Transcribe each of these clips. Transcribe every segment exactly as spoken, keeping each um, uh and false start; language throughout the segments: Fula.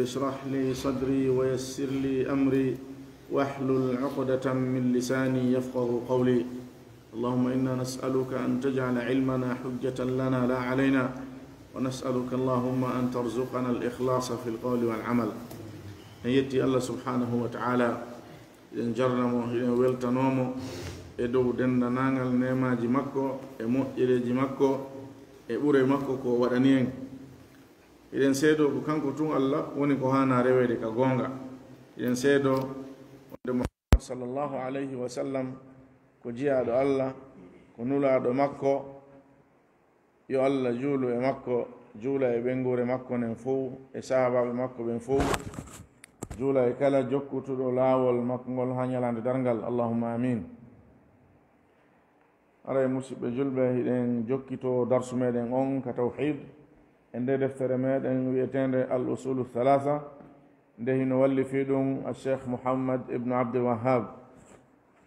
اشرح لي صدري ويسر لي أمري واحلل عقدة من لساني يفقه قولي. اللهم إنا نسألك أن تجعل علمنا حجة لنا لا علينا، ونسألك اللهم أن ترزقنا الإخلاص في القول والعمل. En yetti Allah subhanahu wa ta'ala, hiɗen jarna mo, hiɗen weltanoo mo e dow denndanangal neemaaji makko, e moƴƴereeji makko, e ɓure makko ko o waɗani en. Hiɗen seedoo ko kanko tun Allah woni ko haanaa reweede ka goonga. Hiɗen seedoo wonde Muhammad sallallahu alayhi wa sallam ko jiyaaɗo Allah, ko nulaaɗo makko, yo Allah juulu e makko, juula e ɓeynguure makko nden fow, e sahaabaaɓe makko ɓen fow, juula e kala jokkutuɗo laawol makko ngol haa ñalaande darngal. Allahumma amin. Haray, musiɓɓe julɓe, hiɗen jokkitoo darsu meɗen on ka tawhid e nde deftere meɗen wi'eteende Al Usulu Thalatha, nde hino wallifii ɗum Cheikh Muhammad ibn Abdul Wahhab.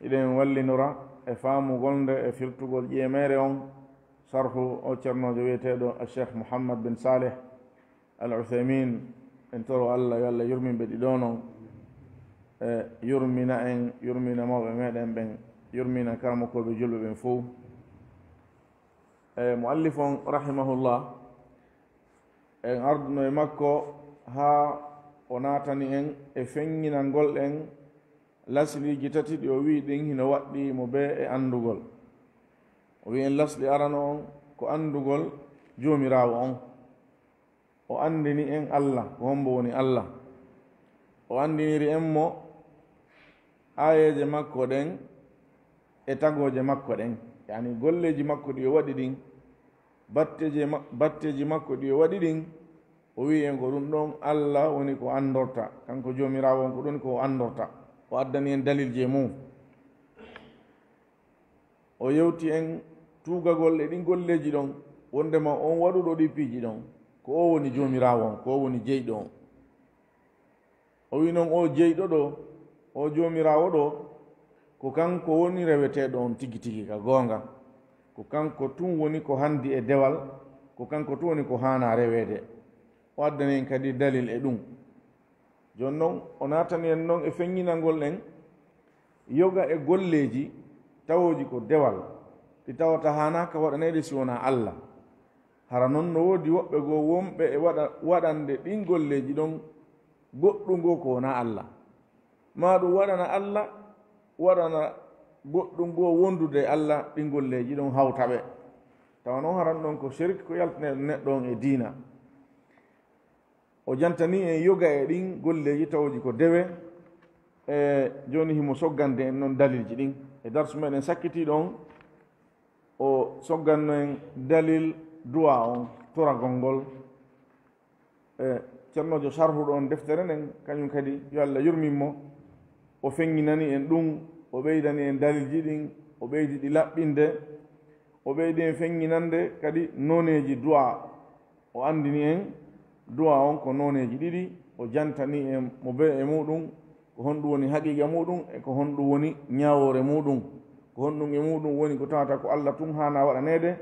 Hiɗen wallinora e faamugol nde e firtugol ƴeemeere on, sarhu o cernoojo wi'eteeɗo Cheikh Muhammad bin Saleh Al Uthaymin. En toro Allah yo Allah yurmin ɓe ɗiɗo non, e yurmina en, yurmina mawɓe meɗen ɓen, yurmina karamokooɓe julɓe ɓen fow. E muallif on, rahimahullah, en arduno e makko haa o naatani en e feññinangol en lasliiji tati ɗi o wi'i ɗin hino waɗɗii mo bee e anndugol. O wi'i en lasli arano on ko anndugol Joomiraawo on. O anndini en Allah, ko hombo woni Allah. O anndiniri en mo aayeeje makko ɗen e tagooje makko ɗen, yaani golleeji makko ɗi o waɗi ɗin, batteeje ma-, batteeji makko ɗi o waɗi ɗin, o wi'i en ko ɗum ɗon Allah woni ko anndorta, kanko Joomiraawo on ko ɗum ko o anndorta, o addani en dalilji e mum. O yewti en tuugagol e ɗin golleeji ɗon, wondema on waɗuɗo ɗi piiji ɗon, ko o woni Joomiraawo on, ko o woni jeyɗo on. O wi'i non, o jeyɗo ɗo, o Joomiraawo ɗo, ko kanko woni reweteeɗo on tigi tigi ka goonga. Ko kanko tun woni ko handi e dewal, ko kanko tun woni ko haanaa reweede. O addani en kadi dalil e ɗum. Jooni non, o naatani en non e feññinangol en yoga e golleeji tawooji ko dewal, ɗi tawata haanaaka waɗaneede si wonaa Allah. Hara non no woodi woɓɓe goo wonɓe e waɗa-, waɗande ɗin golleeji ɗon goɗɗum goo ko wonaa Allah. Maa ɗum waɗana Allah, waɗana goɗɗum goo wondude e Allah, ɗin golleeji ɗon hawta ɓe. Tawa non haran ɗon ko shirk, ko yaltine neɗɗo on e diina. O jantani en yoga e ɗin golleeji tawooji ko dewe. E jooni himo soggande en non dalilji ɗin. E darsu meɗen sakkitiiɗo on, o sogganno en dalil du'a on, toragol ngol. E cernoojo sarhuɗo on deftere nden, kañum kadi yo Allah yurmin mo, o feññinani en ɗum, o ɓeydani en dalilji ɗin, o ɓeydi ɗi laɓɓinde, o ɓeydi en feññinande kadi nooneeji du'a. O anndini en du'a on ko nooneeji ɗiɗi, o jantani en mo bee e muɗum, ko honɗum woni haqiiqa muɗum e ko honɗum woni ñaawoore muɗum. Ko honɗum e muɗum woni ko tawata ko Allah tun haana waɗaneede,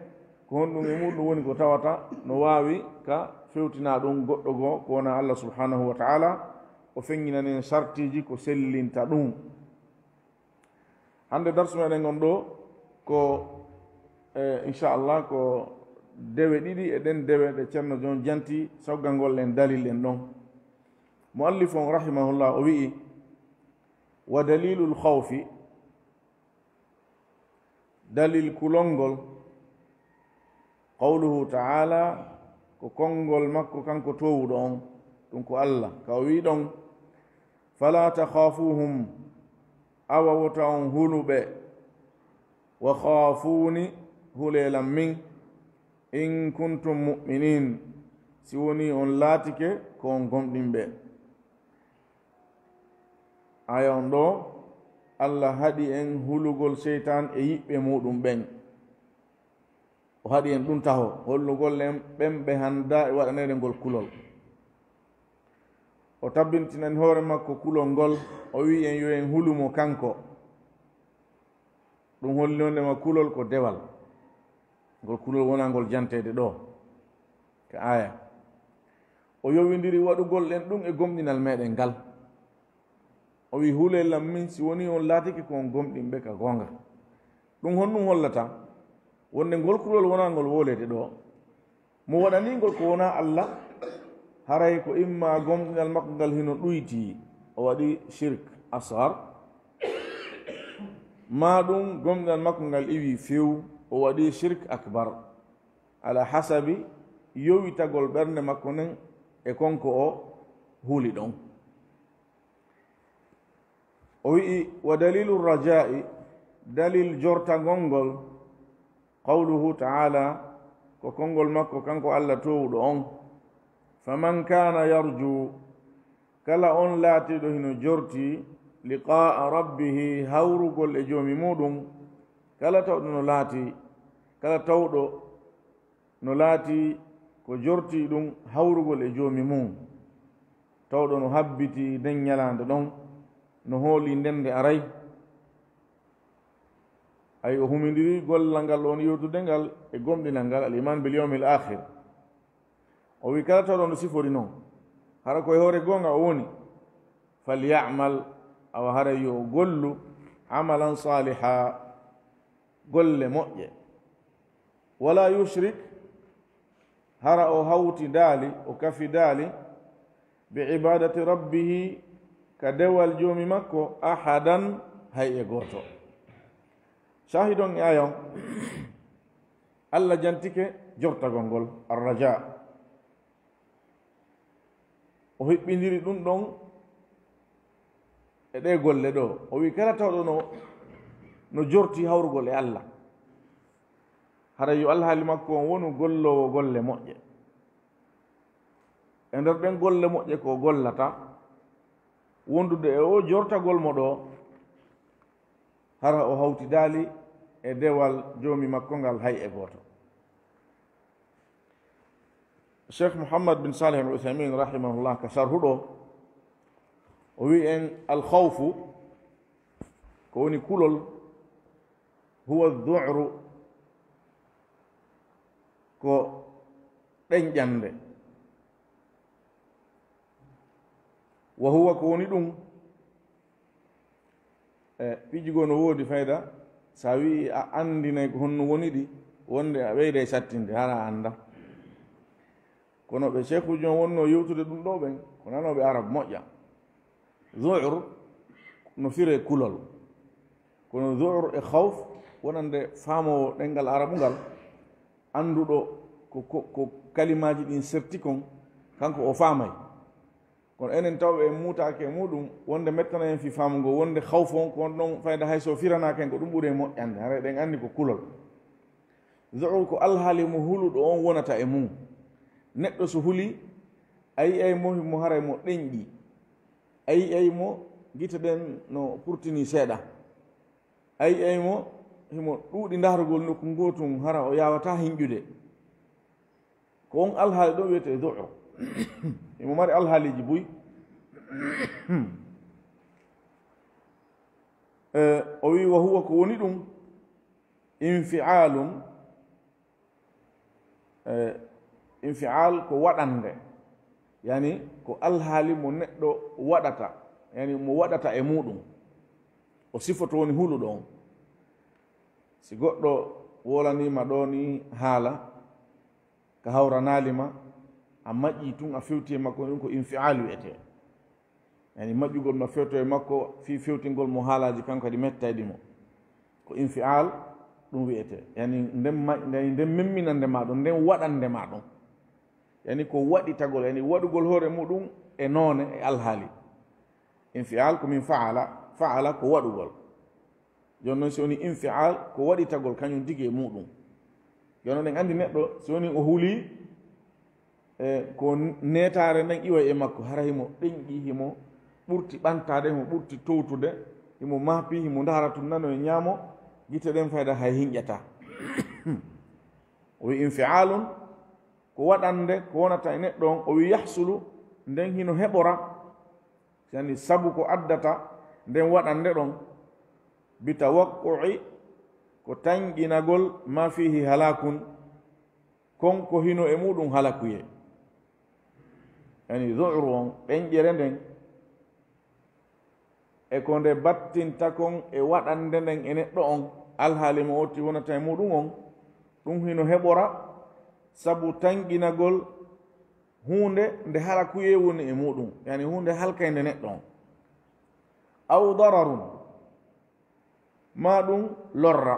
ko honɗum e muɗum woni ko tawata no waawi ka fewtina ɗum goɗɗo goo ko wonaa Allah subhanahu wa ta'ala. O feññinani en sartiiji ko sellinta ɗum. Hannde darsu meɗen ngon ɗo ko, e, inchallah, ko dewe ɗiɗi e ɗen dewe ɗe Ceerno Jon janti, soggangol en dalil en ɗon. Muallif on rahimahullah o wi'i, "Wa dalilul khawfi," dalil kulol ngol, "qawluhu ta'ala," ko konngol makko kanko toowuɗo on, ɗum ko Allah, ka o wi'i ɗon, "Fala takhafuhum," awa wota on hulu ɓe, "wa khafuni," hulee lan min, "in kuntum mu'minin," si wonii on laatike ko on gomɗinɓe. Aya on ɗo, Allah haɗi en hulugol seytaan e yiɓɓe muɗum ɓen. O haɗi en ɗum taho, hollugol en ɓen ɓe hanndaa e waɗaneede ngol kulol. O tabbintinani hoore makko kulol ngol, o wi'i en yo en hulu mo kanko. Ɗum holli wondema kulol ko dewal. Ngol kulol wonaa ngol janteede ɗo ka aya. O yowindiri waɗugol ɗen ɗum e gomɗinal meɗen ngal. O wi, "Hulee lam min si woni on laatike ko on gomɗinɓe ka goonga." Ɗum honɗum hollata? Wonde ngol kulol wonaa ngol wooleede ɗo. Mo waɗanii ngol ko wonaa Allah, haray ko imma gomɗinal makko ngal hino ɗuyti, o waɗi shirk asghar, maa ɗum gomɗinal makko ngal iwi few, o waɗi shirk akbar, ala hasabi yowitagol ɓernde makko nden e kon ko o huli ɗon. O wi'i, "Wa dalilu raja'i, dalil jortagol ngol, qawluhu ta'ala, ko konngol makko kanko Allah toowuɗo on, 'Faman kana yarju,' kala on laatiiɗo hino jorti, 'liqa'a rabbihi,' hawrugol e Joomi muuɗum, kala tawɗo no laati, kala tawɗo no laati ko jorti ɗum hawrugol e Joomi mum, tawɗo no habbiti nden ñalaande ɗon, no hooli nden nde aray. Ay, o humindiri gollal ngal on yewtude ngal e gomɗinal ngal, al iman bil yawmil akhir. O wi kala tawɗo no sifori non, hara ko e hoore goonga o woni, "Falya'mal," awa hara yo o gollu, "amalan saliha," golle moƴƴe. "Wala yushrik," hara o hawtidaali, o kafidaali, "bi ibadati rabbihi," ka dewal Joomi makko, "ahadan," hay e gooto. Shahidon e aya on, Allah jantike jortagol ngol, arraja. O hiɓɓindiri ɗum ɗon e ɗee golle ɗo. O wi kala tawɗo no, no jorti hawrugol e Allah, hara yo alhaali makko on wonu golloowo golle moƴƴe. E nder ɗen golle moƴƴe ko o gollata, wondude e o jortagol mo ɗo, hara o hawtidaali e dewal Joomi makko ngal hay e gooto. Cheikh Mouhammad bin Salih Al Uthaymin rahimahullah ka sharhu ɗo, o wi en, al khawfu, ko woni kulol, huwa dhu'ru, ko ɗenƴande. Wa huwa, ko woni ɗum, e piiji goo no woodi fayda, sa wi'i a anndinay ko honno woni ɗi, wonde a ɓeyday sattinde, hara a annda. Kono ɓe sheikhuuji on wonnoo yewtude ɗum ɗo ɓen, ko nanooɓe Arab moƴƴa. Zu'ur no firee kulol. Kono zu'ur e khawf, wonande faamoowo ɗenngal Arabu ngal, annduɗo ko, ko, ko kalimaaji ɗin serti kon, kanko o faamay. Kono enen tawɓe en muutaaki e muuɗum, wonde mettana en fii faamu ngoo, wonde khawf on ko on ɗon fayda hay so firanaaka en ko ɗum ɓuri en moƴƴande, haray eɗen anndi ko kulol. Zu'ur ko alhaali mo huluɗo on wonata e mum. Neɗɗo so hulii, a yi'ay mo, himo haray mo ɗenƴi. A yi'ay mo, gite ɗen no purtinii seeɗa. A yi'ay mo, himo ɗuuɗi ndaarugol nokku ngootun, hara o yaawataa hinƴude. Ko on alhaali ɗon wiyetee zu'ur. Himo mari alhaaliiji buy. Eh, o wi'i, wa huwa, ko woni ɗum, infi'aalun, eh, infi'aal ko waɗande, yani ko alhaali mo neɗɗo waɗata, yani mo waɗata e muuɗum, o sifoto woni huluɗo on. Si goɗɗo wolaniima ɗoo ni haala, ka hawranaali ma, a maƴƴii tun a fewti e makko, ɗum ko infi'aal wi'etee. Yani maƴƴugol ma fewto e makko fii fewtingol mo haalaaji kanko kadi mettayɗi mo. Ko infi'aal ɗum wi'etee. Yani nden ma-, nden, nden memminande ma ɗon, nden waɗande ma ɗon. Yani ko waɗitagol, yani waɗugol hoore muɗum e noone e alhaali. Infi'aal ko min fa'ala, fa'ala ko waɗugol. Jooni non, si woni infi'aal, ko waɗitagol kañum tigi e muuɗum. Jooni non, en anndi neɗɗo, si woni o hulii, e ko neetaare nden iway e makko, hara himo ɗenƴi, himo ɓurti ɓantaade, himo ɓurti towtude, himo maapi, himo ndahara tun nano e ñaamo, gite ɗen fayda hay hinƴataa. O wi'i infi'aalun, ko waɗande, ko wonata e neɗɗo on, o wi'i yahsulu, nden hino heɓora, yani sabu ko addata nden waɗande ɗon, bi tawaqqu'i, ko tanƴinagol ma fiihi halakun, kon ko hino e muuɗum halakuyee. yani zu'ru on, ɗenƴere nden, e ko nde battinta kon e waɗande nden e neɗɗo on, alhaali mo otti wonata e muɗum on, ɗum hino heɓora sabu tanƴinagol huunde nde halakuyee woni e muɗum, yani huunde halkaynde neɗɗo on. Aw dararun, maa ɗum lorra,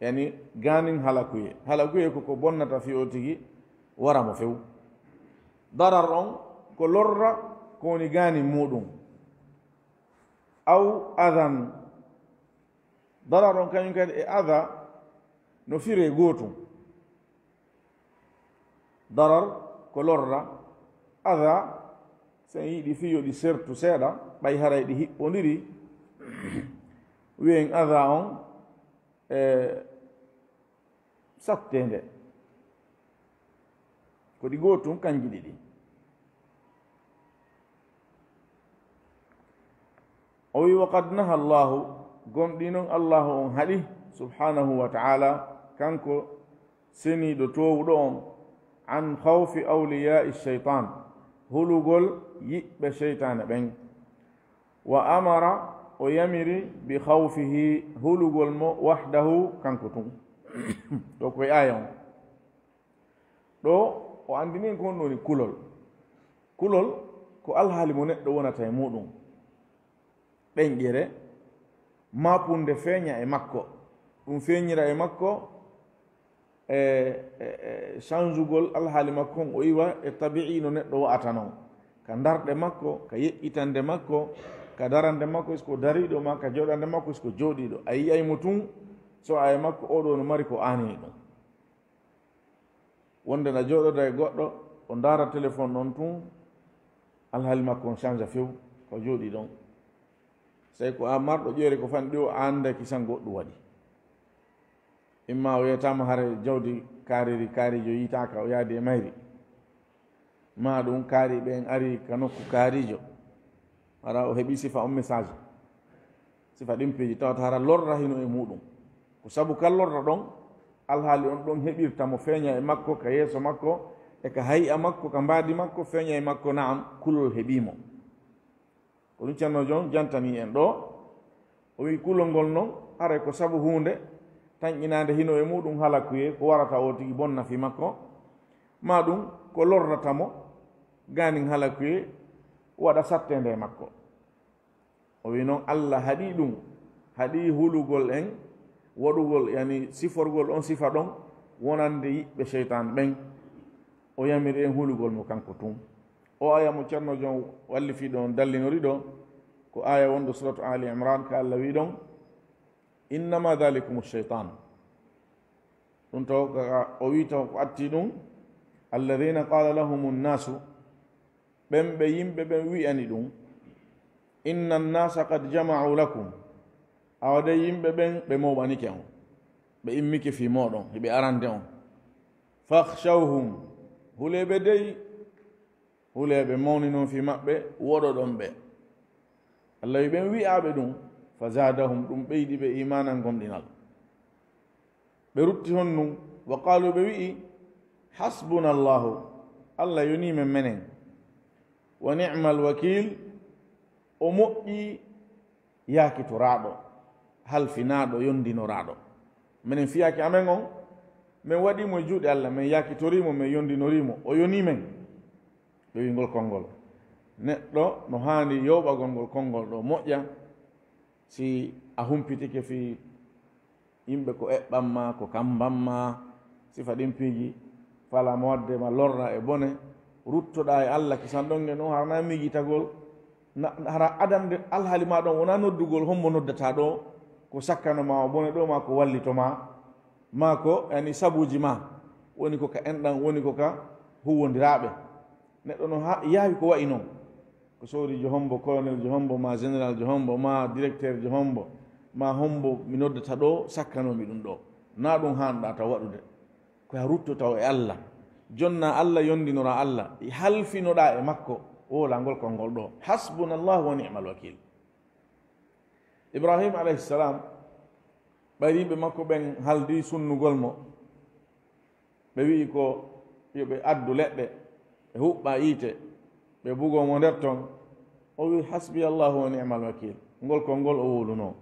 yani gaanin halakuyee. Halakuyee ko ko bonnata fii o tigi wara mo few. Darar on ko lorra ko woni gaanin muɗum. Aw adan, darar on kañum kadi e ada no firee gootum. Darar ko lorra, ada, so en yiɗi fii yo ɗi sertu seeɗa, ɓay haray ɗi hiɓɓondiri, wi'en ada on e satteende. Ko ɗi gootum kanji ɗiɗi. O wi, "Wa qad naha Allahu," gomɗii non Allahu on haɗi, subhanahu wa ta'ala, kanko seniiɗo toowuɗo on, "an khawfi awliya'i shaytan," hulugol yiɓɓe seytaane ɓen. "Wa amara," o yamiri, "bi khawfihi," hulugol mo, "wahdahu," kanko tun. Ɗo koye aaya on. Ɗo o anndini en ko honɗum woni kulol. Kulol ko alhaali mo neɗɗo wonata e muɗum. Ɗenƴere, maapunde feeña e makko. Ɗum feeñira e makko e, e, e changugol alhaali makko on, o iwa e tabi'i no neɗɗo wa'ata non. Ka ndarɗe makko, ka yeƴƴitande makko, ka darande makko, est-ce que o dariiɗo ma, ka jooɗande makko, est-ce que o jooɗiiɗo. A yi'ay mo tun, so a e makko, oo ɗoo no mari ko aanini ɗum. Wonde na jooɗoda e goɗɗo, o ndaara téléphone on tun, alhaali makko on changea few, ko jooɗii ɗon. Sey ko a marɗo ƴeere ko fanɗi o, a annda kisan goɗɗum waɗi. Imma o yeetaama hare jawdi kaariri, kaariijo yiitaaka, o yaadi e mayri. Maa ɗum kaari ɓen ari ka nokku kaariijo. Hara o heɓi sifa on message. Sifa ɗin piiji tawata hara lorra hino e muɗum. Ko sabu ka lorra ɗon, alhaali on ɗon heɓirta mo feeña e makko, ka yeeso makko, e ka hay'a makko, ka mbaadi makko, feeña e makko, na'am, kulol heɓii mo. Ko ɗum Ceerno Jon jantanii en ɗoo. O wi'i kulol ngol non, haray ko sabu huunde tanƴinaande hino e muɗum halakuyee, ko warata o tigi bonna fii makko, maa ɗum ko lorrata mo gaanin halakuyee, waɗa satteende e makko. O wi'i non, Alla haɗii ɗum, haɗii hulugol en, waɗugol, yani siforgol on sifa ɗon wonande yiɓɓe seytaan ɓen. O yamiri en hulugol mo kanko tun. O aaya mo Ceerno Jon wallifii ɗon, dallinori ɗoo, ko aaya wonɗo Suratu Aali Imraan, ka Alla wi'i ɗon, "Innama dhalikum shaytan." Ɗum taw ka o wi'i taw ko atti ɗum, "Alladhina qala lahumun nasu," ɓen ɓe yimɓe ɓen wi'ani ɗum, "Inna nnasa qad jama'u lakum," awa dey yimɓe ɓen ɓe mooɓanike on, ɓe immike fii mooɗon, hiɓe arande on. "Fakhshawhum," hulee ɓe dey, hulee ɓe mawni non fii maɓɓe, woɗoɗon ɓe. Alla wi ɓen wi'aaɓe ɗum, "Fazadahum," ɗum ɓeydi ɓe iimaanan gomɗinal. Ɓe rutti honɗum? "Wa qalu," ɓe wi'i, "Hasbunallahu," Alla yonii men menen. "Wa ni'mal wakil," o moƴƴi yaakitoraaɗo, halfinaaɗo, yondinoraaɗo. Menen fiyaake amen on, men waɗii mo e juuɗe Alla, men yaakitorii mo, men yondinorii mo, o yonii men. Ɓe wi'i ngol konngol. Neɗɗo no haani yooɓagol ngol konngol ɗoo moƴƴa, si a humpitike fii yimɓe ko eɓɓan ma, ko kamban ma, sifa ɗin piiji, fala mo wadde ma lorra e bone, ruttoɗaa e Alla kisan ɗon e non, hara na miijitagol, na, hara adande alhaali ma ɗon, wonaa noddugol hombo noddataa ɗoo, ko sakkano ma o bone ɗoo, maa ko wallito ma, maa ko, yani, sabuuji ma, woni ko ka enɗan, woni ko ka huwwondiraaɓe. Neɗɗo no ha-, yaawi ko wa'i non. Ko sooriijo hombo, colonel jo hombo, ma général jo hombo, ma directeur jo hombo, ma hombo mi noddata ɗoo, sakkanoomi ɗum ɗoo. Na ɗum haanɗaa taw waɗude. Ko a rutto taw e Alla. Jonna Alla, yondinora Alla. Halfinoɗaa e makko. Woolangol konngol ɗoo. Hasbunallahu wa ni'mal wakil. Ibrahim alayhi salam, ɓayri yimɓe makko ɓen haldi sunnugol mo. Ɓe wi'i ko yo ɓe addu leɗɗe, ɓe huɓɓa yiite, ɓe bugoo mo nder ton. O wi, "Hasbi Allahu wa ni'mal wakil." Ngol konngol o wowlunoo.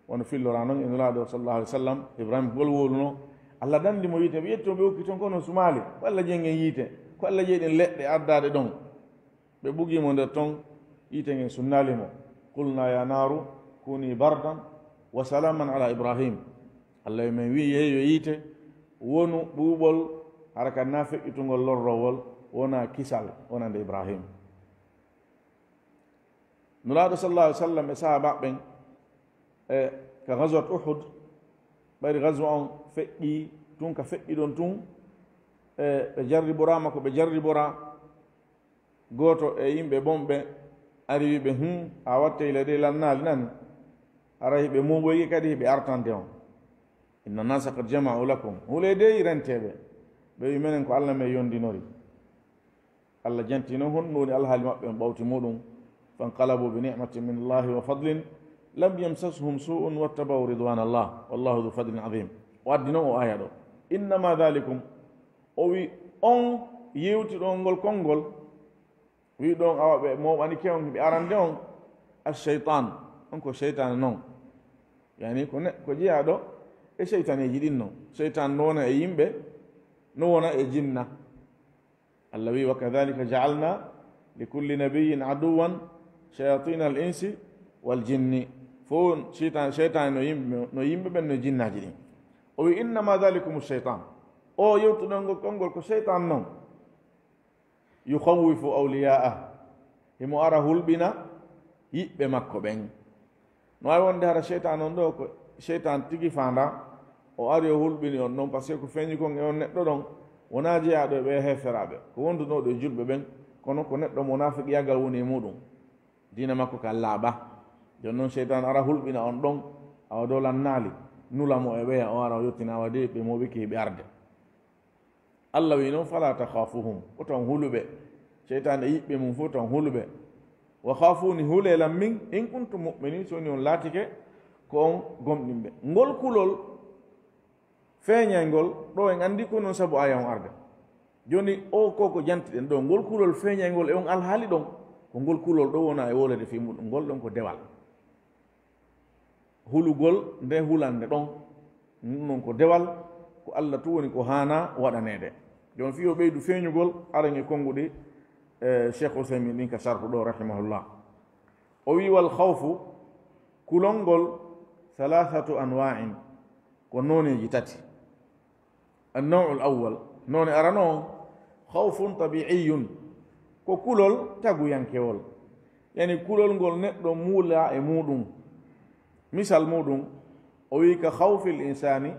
Wano fillora non e Nulaaɗo sallallahu alaihi wasallam, Ibrahim ngol wowlunoo. Allah dandi mo yiite, ɓe ƴetti mo ɓe okki ton, kono sumaali. Ko Allah jeyi ngen yiite, ko Allah jeyi ɗen leɗɗe addaade ɗon. Ɓe bugii mo nder ton, yiite ngen sunnaali mo. "Qulna ya naru kuni bardan wa salaman ala Ibrahim." Allah men wi, "Yehi yo yiite, wonu ɓuuɓol, hara ka na feƴƴitungol lorrowol, wona kisal wonande Ibrahim." Nulaaɗo sallallahu alaihi wasallam e sahaaba ɓen, e ka ghazwat Uhud, ɓayri ghazwa on feƴƴi tun ka feƴƴi ɗon tun, e ɓe jarriboraama ko ɓe jarribora. Gooto e yimɓe bonɓe ari wi ɓe, "Hum, a wattey le de lannaali nani." Haray ɓe muuɓoyke kadi ɓe artante on. "Inna nasa qad jama'u lakum." Hulee dey renteeɓe. Ɓe wi, "Menen ko Allah men yondinori." Allah janti non honno woni alhaali maɓɓe on ɓawti muɗum. "Fanqalabu bi ni'matin min Allahi wa fadlin lam yamsashum su'un wattaba'u ridwana Allah wallahu dhu fadlin azim." O addi non o aya ɗo. "Innama dhalikum." O wi on yewti ɗon ngol konngol. Wi ɗon awa ɓe mooɓanike on, ɓe arande on. Ash-shaytan, on ko shaytan non. Yani ko ne-, ko jeyaɗo e shaytaneji ɗin non. Shaytan no wona e yimɓe, no wona e jinna. Allah wi, "Wa kadhalika ja'alna li kulli nabiyyin aduwwan shayatina al-insi wal jinni." Fof shaytan, shaytan no yimɓe, no yimɓe ɓen, no jinnaaji ɗin. O wi, "Innama dhalikum shaytan." O yewtuɗon ngol konngol ko shaytan non. "Yukhawwifu awliya'ah." Himo ara hulɓina yiɓɓe makko ɓen. No waawi wonde hara sheytaan on ɗoo ko sheytaan tigi faandaa, o ari o hulɓini on ɗon, par ce que ko feeñi kon e on neɗɗo ɗon wonaa jeyaaɗo e ɓee heeferaaɓe, ko wondunooɗo e julɓe ɓen, kono ko neɗɗo munaafiqiyaagal woni e muuɗum, diina makko ka laaɓaa. Jooni non sheytaan ara hulɓina on ɗon, awa dow lannaali, nula mo e ɓeya, o ara o yottina, awa de ɓe mooɓike hiɓe arde. Allah wi non, "Fala takhafuhum," ko ton huluɓe. Seytaane e yiɓɓe mum fof ton huluɓe. "Wa khafuni," hulee lan min, "in kuntum mu'minin," so woni on laatike ko on gomɗinɓe. Ngol kulol feeñay ngol, ɗo en anndi ko non sabu aya on arde. Jooni o ko ko jantiɗen ɗo, ngol kulol feeñay ngol e on alhaali ɗon, ko ngol kulol ɗo wona e wolede fii muɗum, ngol ɗon ko dewal. Hulugol nde hulande ɗon, ɗum non ko dewal, ko Allah tun woni ko haana waɗaneede. Jooni fii o ɓeydu feeñugol, aren e konnguɗi, e, Cheikh Ousaymin ɗin ka sarhu ɗo, rahimahullah. O wi, "Wal khawfu," kulol ngol, "thalathatu anwa'in," ko nooneeji tati. An-naw'ul awwal, noone arano on, khawfun tabi'iyyun, ko kulol taguyankewol. Yani kulol ngol neɗɗo muulaa e muuɗum. Misal muuɗum, o wi, "Ka khawfil insani,"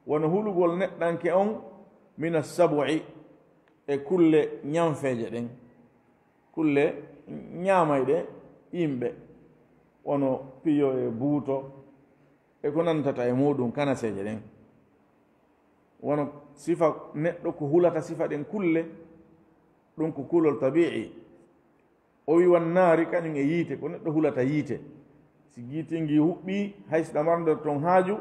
wano hulugol neɗɗanke on, "mina sabu'i," e kulle ñanfeeje ɗen, kulle ñaamayɗe yimɓe, wano piyo e buuto, e ko nantata e muuɗum, kanaseeje ɗen. Wano sifa neɗɗo ko hulata sifa ɗen kulle, ɗum ko kulol tabi'i. O wi, "Wan naari," kañum e yiite, ko neɗɗo hulata yiite. Si yiite ngi huɓɓii, hay si ɗa marde ton haaju,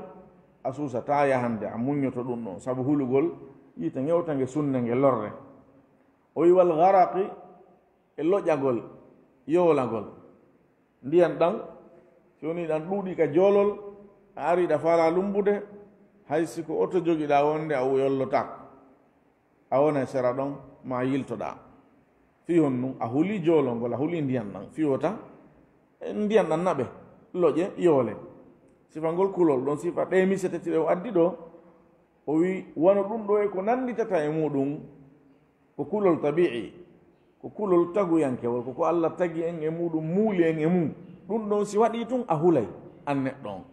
a suusataa yahande, a muññoto ɗum ɗon, sabu hulugol yiite ngewta nge sunne nge lorre. O wi, "Wal gharaqi," e loƴagol, yoolagol. Ndiyan ɗan, si woni ɗan ɗuuɗi ka joolol, a ari ɗa faalaa lumbude, hay si ko oto jogiɗaa wonde a yollotaako. A wona e sera ɗon, ma yiltoɗaa. Fii honɗum? A hulii joolol ngol, a hulii ndiyan ɗan. Fii wota ndiyan ɗan naɓe, loƴe, yoole. Sifa ngol kulol ɗon, sifa ɗee mise tati ɗe o addi ɗo, o wi, wano ɗum ɗo e ko nannditata e muuɗum, ko kulol tabi'i, ko kulol taguyankewol, ko ko Allah tagi en e muuɗum, muuli en e mum. Ɗum ɗon si waɗii tun, a hulay, an neɗɗo on.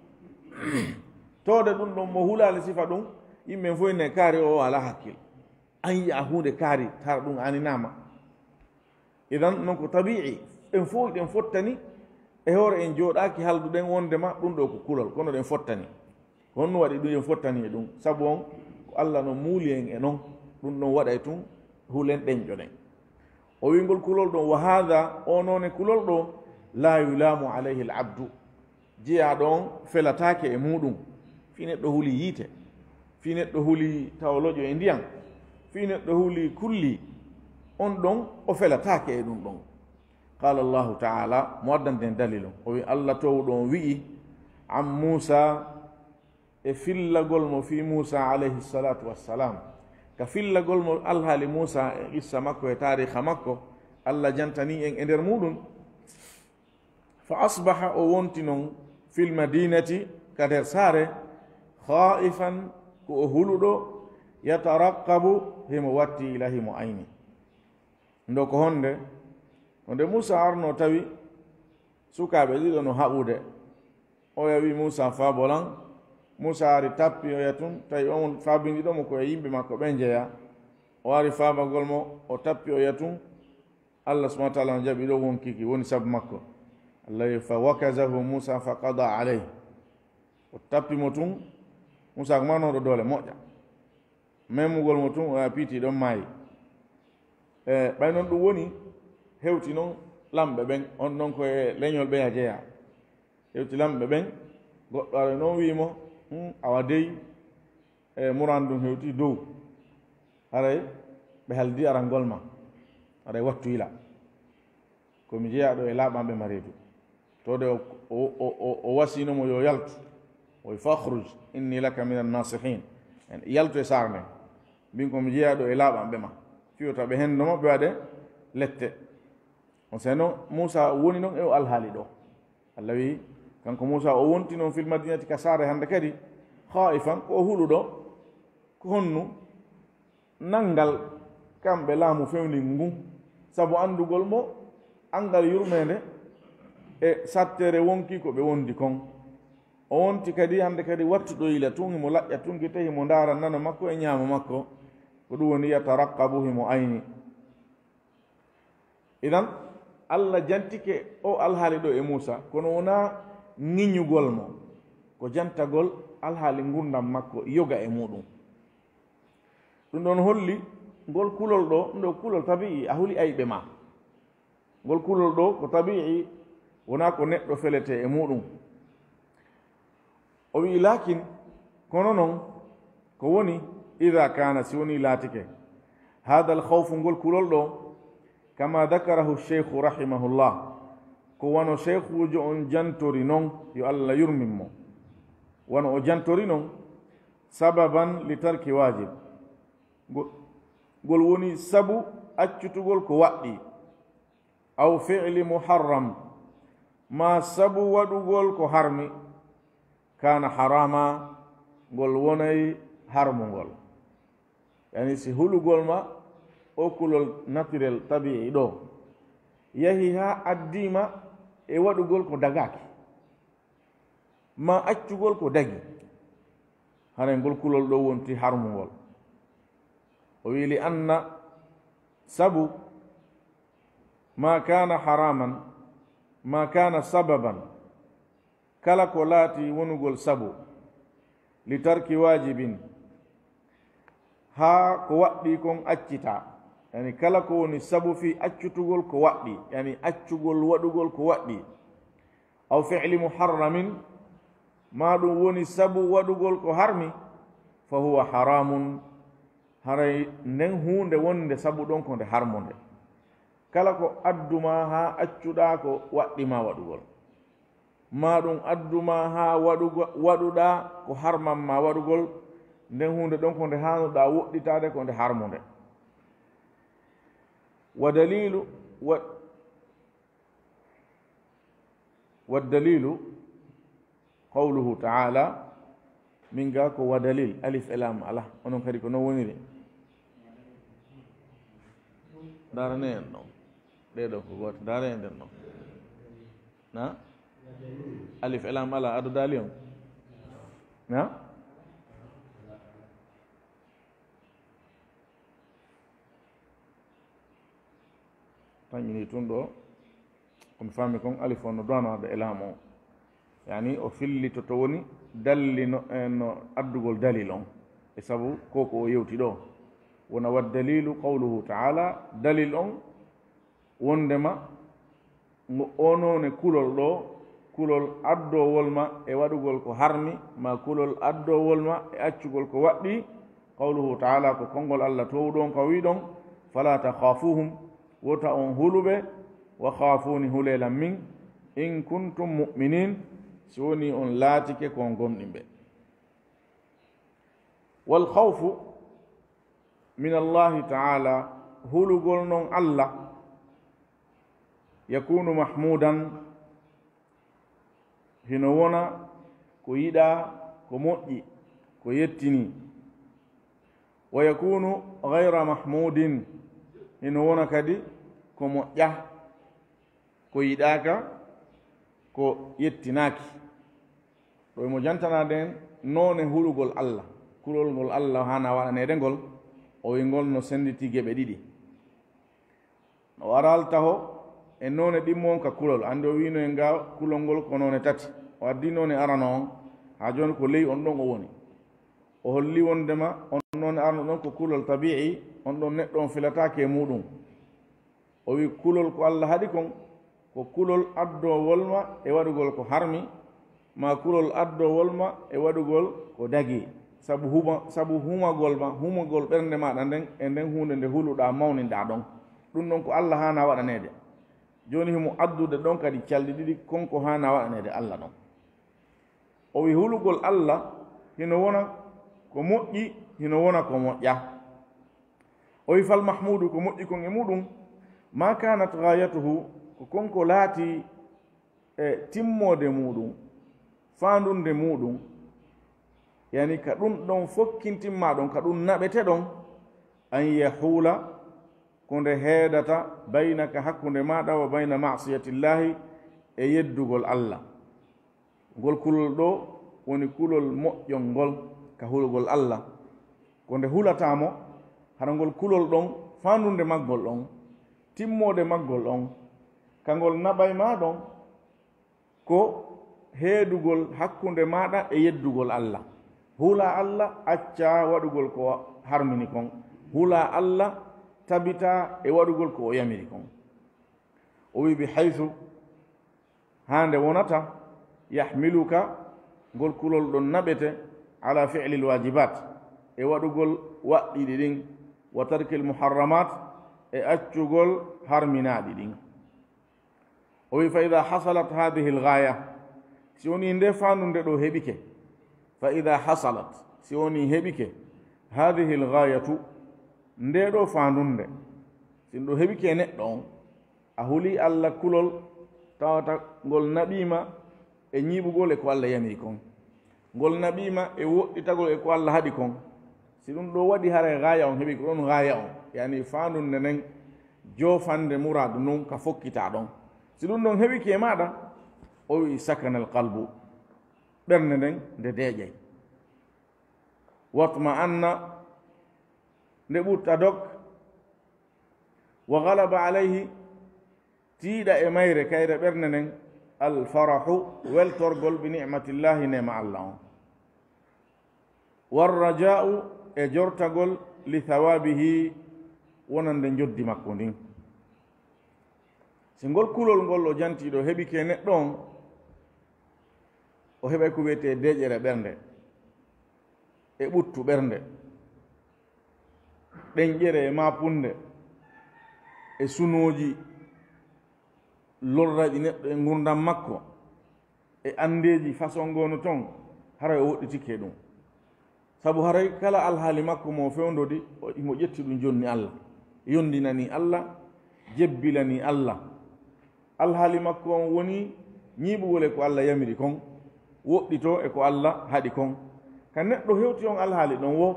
Tawde ɗum ɗon mo hulaali sifa ɗum, yimɓe fof ne kaari o alaa hakkil. An yi'a huunde kaari, tara ɗum aninaama. Idan non ko tabi'i, en fof ɗen fottani, e hoore en jooɗaaki halduɗen wondema ɗum ɗo ko kulol, kono ɗen fottani. Ko honno waɗi ɗum en fottani e ɗum? Sabu on, ko Allah no muuli en e non, ɗum ɗon waɗay tun hulen ɗenƴoɗen. O wi ngol kulol ɗon, "Wa hadha," o noone kulol ɗo, "la yulamu alayhi al-abdu." Jeyaaɗo on felataake e muuɗum. Fii neɗɗo huli yiite, fii neɗɗo huli tawa loƴo e ndiyan, fii neɗɗo huli kulli, On ɗon o felataake e ɗum ɗon. Qala Allahu taala, mo addanten dalil on, o wi Allah towɗo on wi'i an Muusa, e fillagol mo fii Muusa alayhi salatu wassalam, ka fillagol mo alhaali Muusa e qissa makko e taariha makko, Allah jantani en e nder muɗum. Fa asbaha, o wonti non, fil madinati, ka nder saare, khaifan, ko o huluɗo, yataraqqabu, himo watti ila himo ayni. Ndo ko honde? Ko nde Muusa arno tawi sukaaɓe ɗiɗo no haɓude. Oya wi Muusa faabo lan. Muusa ari tappi oya tun, tawi on faabindiɗo mo ko e yimɓe makko ɓe njeya. O ari faabagol mo, o tappi oya tun. Allah subhanahu wa taala no jaɓi ɗo wonkiki, woni sabu makko. Allah wi, "Fa wakazahu Muusa fa qada alayhi." O tappi mo tun, Muusa ko marnoɗo doole moƴƴa. Memugol mo tun, o yaha piiti ɗon maayi. E, ɓay non ɗum woni, hewti non lamɓe ɓen, on non ko e leñol ɓe a jeya. Hewti lamɓe ɓen, goɗɗo ara non wi mo, "Hmm, awa dey, e, muran ɗum hewti dow. Haray ɓe haldi arangol ma. Haray wattu yila. Ko mi jeyaaɗo e laaɓanɓe ma reedu." To de o, o, o, o, o wasino mo yo yaltu. O wi, "Fakhruj, inni laka minan nasihin." En, yaltu e saare nden. Mbin ko mi jeyaaɗo e laaɓanɓe ma. Fiyota ɓe hendo mo, ɓe waɗe lette. On seno Muusa woni non e o alhaali ɗo. Allah wi, kanko Muusa o wonti non fil madinati ka saare hande kadi, khaifan, ko o huluɗo, ko honnu? Nanngal kamɓe laamu fewndingu ngun, sabu anndugol mo anngal yurmeende e sattere wonki ko ɓe wondi kon. O wonti kadi hannde kadi wattuɗo yila tun, himo laƴƴa tun gite, himo ndaara nano makko e ñaamo makko. Ko ɗum woni yataraqqabu, himo ayni. Idan, Allah jantike o alhaali ɗo e Muusa, kono wonaa ŋiñugol mo, ko jantagol alhaali ngurndan makko, yoga e muɗum. Ɗum ɗon holli ngol kulol ɗo, ɗum ɗo kulol tabi'i, a huli ayɓe ma. Ngol kulol ɗo ko tabi'i, wonaa ko neɗɗo felete e muɗum. O wi'i, "Laakin, kono non, ko woni, ida kaana, si woni laatike, haadal khawfu, ngol kulol ɗo, kama dakarahu sheikhu rahimahullah, ko wano sheikhujo on jantori non, yo Allah yurmin mo, wano o jantori non, sababan li tarki waajib, ngo-, ngol woni sabu accutugol ko waɗɗi, aw fi'li muharram, maa sabu waɗugol ko harmi, kaana harama, ngol wonay harmungol." Yani, si hulugol ma o kulol naturel, tabi'i ɗo, yahi haa addii ma e waɗugol ko dagaaki, maa accugol ko dagi, haray ngol kulol ɗo wonti harmungol. O wi'i, "Li anna, sabu, ma kana haraman, ma kana sababan, kala ko laati wonugol sabu, li tarki wajibin, haa ko waɗɗii kon accitaa." Yani, kala ko woni sabu fii accutugol ko waɗɗii, yani accugol waɗugol ko waɗɗii, aw fi'li muharramin, maa ɗum woni sabu waɗugol ko harmi, fa huwa haramun, haray nden huunde wonde sabu ɗon ko nde harmunde. Kala ko addu ma haa accuɗaa ko waɗɗi ma waɗugol, maa ɗum addu ma haa waɗugo-, waɗuɗaa ko harman ma waɗugol, nden huunde ɗon ko nde haanuɗaa woɗɗitaade, ko nde harmunde. Wa dalilu, wa Wa dalilu qawluhu ta'ala, min ga ko wa dalil, alif e lam ala, onon kadi ko non woniri. Ndarane en ɗon. Ɗee ɗoo ko gooto. Ndare en ɗen ɗon. Na? Alif e lam ala, ado dali on. Na? Tañini tun ɗo, ko mi faami kon, alif on no duwanaade e laamu on. Yani, o fillito to woni dalli no, eh, no addugol dalil on. E sabu ko, ko o yewti ɗo. Wona wa dalilu qawluhu ta'ala, dalil on wondema ngo onone kulol ɗo, kulol addowol ma e waɗugol ko harmi, ma kulol addowol ma e accugol ko waɗɗi, qawluhu ta'ala, ko konngol Allah toowuɗo on ka wi'ɗon, Fala takhafuhum, wota on hulu ɓe, wa khafuni, hulee lan min, in kuntum mu'minin, si wonii on laatike ko on gomɗinɓe. Wal khawfu min Allahi ta'ala, hulugol non Allah, yakunu mahmudan, hino wona ko yiɗaa, ko moƴƴi, ko yettinii. Wa yakunu ghayra mahmudin, hino wona kadi ko moƴƴaa, ko yiɗaaka, ko yettinaaki. Ɗo emo jantanaade en noone hulugol Allah. Kulol ngol Allah haana waɗaneede ngol, o wi'i ngol no sennditi geɓe ɗiɗi. O araali taho e noone ɗimmo on ka kulol. Anndi o wi'ino en ga kulol ngol ko noone tati. O addi noone arano on, haa jooni ko ley on ɗon o woni. O holli wonndema on noone arano ɗon ko kulol tabi'i, on ɗon neɗɗo on filataake e muuɗum. O wi'i kulol ko Allah haɗi kon, ko kulol addoowol ma e waɗugol ko harmi, maa kulol addoowol ma e waɗugol ko dagii, sabu huma, sabu humagol ma, humagol ɓernde maaɗa nden e nden huunde nde huluɗaa, mawninɗaa ɗon. Ɗum ɗon ko Allah haana waɗaneede. Jooni himo addude ɗon kadi calɗi ɗiɗi, kon ko haana waɗaneede Allah ɗon. O wi'i hulugol Allah hino wona ko moƴƴi, hino wona ko moƴƴaa. O wi'i fal mahmudu, ko moƴƴi kon e muuɗum, ma kanat ghayatuhu, ko kon ko laati e timmoode muuɗum, faandunde muuɗum, yani ka ɗum ɗon fokkintimmaa ɗon, ka ɗum naɓete ɗon, an yahula, ko nde heedata baynaka, hakkunde maaɗa, wa bayna ma'siyatillahi, e yeddugol Allah. Ngol kulol ɗoo woni kulol moƴƴol ngol ka hulugol Allah. Ko nde hulataa mo, hara ngol kulol ɗon, faandunde maggol ɗon, timmoode maggol ɗon, ka ngol naɓay maa ɗon, ko heedugol hakkunde maaɗa e yeddugol Allah. Hulaa Allah, accaa waɗugol ko harmini kon. Hulaa Allah, tabitaa e waɗugol ko o yamiri kon. O wi'i, bi haythu, haa nde wonata, yahmiluka, ngol kulol ɗon naɓete, ala fi'lil waajibaat, e waɗugol waɗɗiiɗi ɗin, wa tarkil muharramaat, e accugol harminaaɗi ɗin. O wi'i, fa idaa hasalat haadihil gaaya, si wonii ndee faandunde ɗoo heɓike, fa idaa hasalat, si wonii heɓike, haadihil gaayatu, ndee ɗoo faandunde, si ɗum ɗoo heɓike e neɗɗo on, a hulii Allah kulol, tawata ngol naɓiima e ñiiɓugol e ko Allah yamiri kon. Ngol naɓiima e woɗɗitagol e ko Allah haɗi kon. Si ɗum ɗoo waɗi haray gaaya on heɓi, ko ɗon gaaya on, yani faandunde nden, joofande muraadu ndun ka fokkitaa ɗon. Si ɗum ɗon heɓike e maaɗa, o wi'i, sakanal qalbu, ɓernde nden nde deeƴay. Watma'anna, nde ɓutta dok. Wa galaba alayhi, tiiɗa e mayre, kayre ɓernde nden, al farahu, weltorgol, bi ni'matillahi, neema Allah on. War rajaa'u, e jortagol, li thawaabihi, wonande njoddi makko ndin. Si ngol kulol ngol o jantii ɗoo heɓike neɗɗo on, o heɓay ko wi'etee deeƴere ɓernde, e ɓuttu ɓernde, ɗenƴere e maapunde, e sunooji lorrayɗi neɗɗo e ngurndan makko, e anndeeji façon ngoono ton, haray o woɗɗitike e ɗum. Sabu haray kala alhaali makko mo fewndodi, o, himo ƴetti ɗum jonni Allah, yondinanii Allah, jebbilanii Allah. Alhaali makko on woni ñiiɓugol e ko Allah yamiri kon, woɗɗitoo e ko Allah haɗi kon. Ka neɗɗo hewti on alhaali ɗon wo,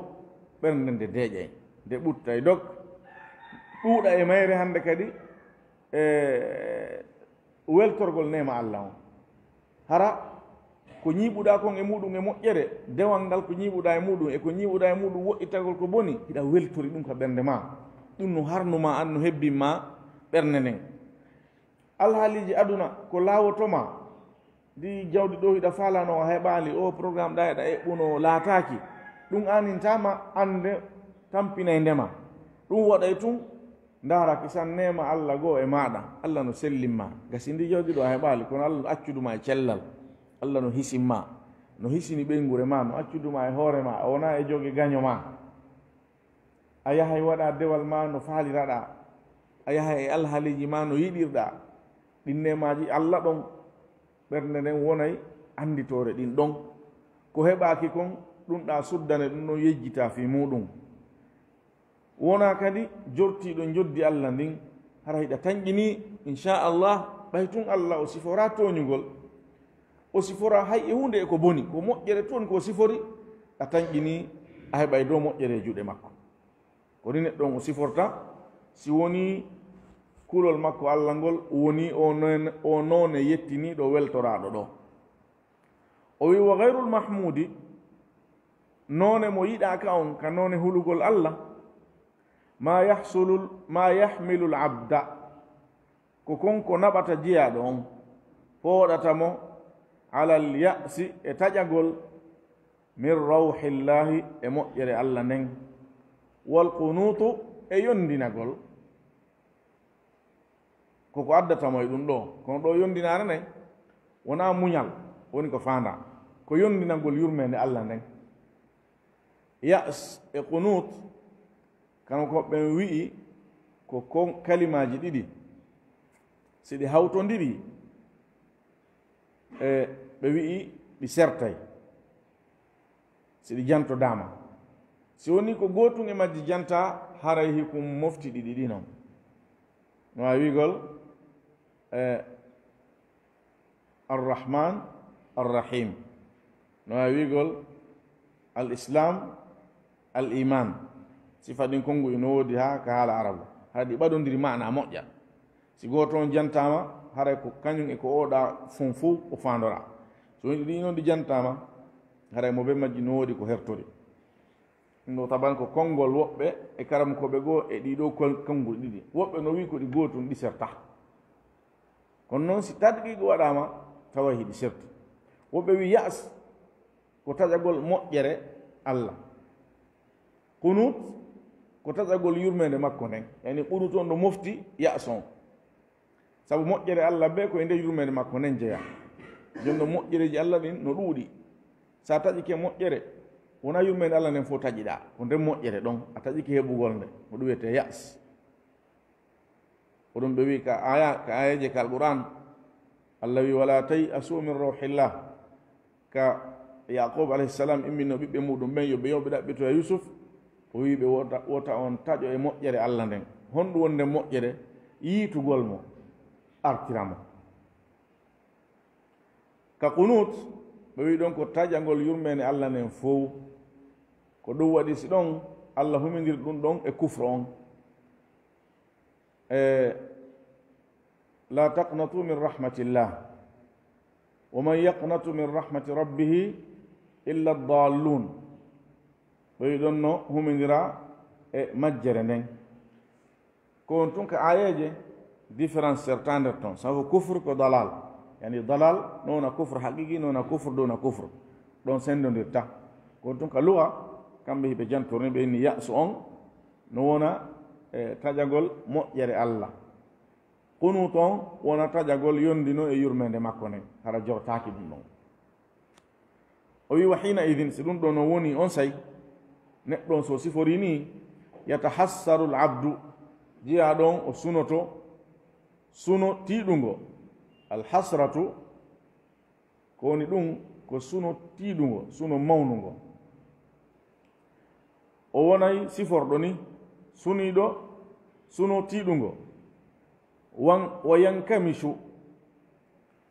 ɓernde nde deeƴay, nde ɓuttay dok, ɗuuɗa e mayre hannde kadi, e weltorgol neema Allah on. Hara ko ñiiɓuɗaa kon e muuɗum e moƴƴere, dewal ngal ko ñiiɓuɗaa e muuɗum e ko ñiiɓuɗaa e muuɗum woɗɗitagol ko boni, hiɗa weltori ɗum ka ɓernde maa. Ɗum no harnu maa, an no hebbin maa ɓernde nden. Alhaaliiji aduna ko laawoto maa. Ndi jawdi ɗo hiɗa faalano a heɓaali, o programme ɗa eɗa eɓɓuno laataaki. Ɗum aanintaa ma annde tampinay ndema. Ɗum waɗay tun ndaara kisan neema Allah goo e maaɗa. Allah no sellin ma. Gasi ndi jawdi ɗo a heɓaali, kono Allah no accudu ma e cellal. Allah no hisin ma. No hisini ɓeynguure ma, no accudu ma e hoore ma, a wonaa e joge gaño ma. A yahay waɗa dewal ma no faaliraɗa, a yahay e alhaaliji ma no yiɗirɗa. Ɗin nemaaji Alla ɗon, ɓernde nden wonay annditoore ɗin ɗon. Ko heɓaaki kon, ɗun ɗa suddane ɗun ɗon yejjita fii muɗum. Wona kadi jortiiɗo njoddi Alla ndin, hara hiɗa tanƴini, inchallah, ɓay tun Alla o sifora tooñugol. O sifora hay e huunde e ko boni, ko moƴƴere tun ko sifori, a tanƴini, a heɓay dow moƴƴere e juuɗe makko. Ko ni neɗɗo on o siforta, si woni kulol makko Alla ngol woni o non-, o noone yettiniiɗo weltoraaɗo ɗo. O wi, "Wa gayrul mahmudi, noone mo yiɗaaka on ka noone hulugol Alla, ma yahsulul, ma yahmilul abda, ko kon ko naɓata jiyaaɗo on, fooɗata mo alal ya'si e taƴagol, min rawhillahi e moƴƴere Alla nden, wal qunuutu e yondinagol." Ko ko addata mo e ɗum ɗo. Kono ɗo yondinaare nden wonaa muñal woni ko faandaa. Ko yondinagol yurmeende Alla nden. Ya's e qunuut, kano ko ɓen wi'i ko kon kalimaaji ɗiɗi. Si ɗi hawtondiri, e ɓe wi'i ɗi sertay. Si ɗi jantodaama. Si woni ko gootun e majji jantaa, haray hikum mofti ɗiɗi ɗi non. No waawi wi'ugol, e, Arrahman, Arrahim. No waawi wi'ugol Al Islam, Al Iman. Sifa ɗin konnguɗi no woodi haa ka haala Arabu. Hara ɗi ɓadondiri maana moƴƴa. Si gooto on jantaama, haray ko kañum e ko oɗa fon fow o faandora. So woni ɗi non ɗi jantaama, haray mo be majji no woodi ko hertori. Ɗum ɗo taban ko konngol woɓɓe e karamokooɓe goo e ɗii ɗoo kon-, konnguɗi ɗiɗi. Woɓɓe no wi'i ko ɗi gootun ɗi serta. Kono non si tadqiiqu waɗaama, taway hiɗi serti. Woɓɓe wi'i ya's ko taƴagol moƴƴere Alla. Qunut ko taƴagol yurmeende makko nden. Yani qunut on no mofti ya's on. Sabu moƴƴere Alla be ko e nder yurmeende makko nden jeyaa. Jooni non moƴƴereeji Alla ɗin no ɗuuɗi. Sa taƴike moƴƴere, wonaa yurmeende Alla nden fow taƴiɗaa. Ko nden moƴƴere ɗon, a taƴike heɓugol nde. Ko ɗum wiyetee ya's. Ko ɗum ɓe wi'i ka aya, ka ayaje ka Alqur'an, Allah wi'i, "Wala tay'asu min rawhillah." Ka Yaqub alayhi salam immino ɓiɓɓe muɗum ɓen yo ɓe, yo ɓe ɗaɓɓitoya Yusuf, o wi'i ɓe, "Wota, wota on taƴo e moƴƴere Allah nden." Honɗum woni nden moƴƴere? Yiitugol mo, artira mo. Ka qunut, ɓe wi'i ɗon ko taƴagol yurmeende Allah nden fow. Ko ɗum waɗi si ɗon Allah humindiri ɗum ɗon e kufru on. E, "La taqnatu min rahmatillah. Wa man yaqnatu min rahmati rabbihi illa dallun." Ɓe wi'i ɗon no humindira e majjere nden. Ko on tun ka ayeeje différence serta nder ton. Sabu kufru ko dalal. Yani dalal no wona kufru haqiqi, no wona kufru duna kufru. Ɗon sendondirta. Ko on tun ka luga, kamɓe hiɓe jantori ɓe inni ya'su on no wona, e, taƴagol moƴƴere Allah. Qunut on wona taƴagol yondino e yurmeende makko nden, hara jortaaki ɗum ɗon. O wi, "Wa hina idin," si ɗum ɗo no woni on say, neɗɗo on so sifori ni, "yatahassaru al abdu," jiyaaɗo on o sunoto, suno tiiɗungo. Al hasratu, ko woni ɗum, ko suno tiiɗungo, suno mawnungo. O wonay siforɗo ni, suniiɗo, suno tiiɗungo. Wan, wa yankamisu,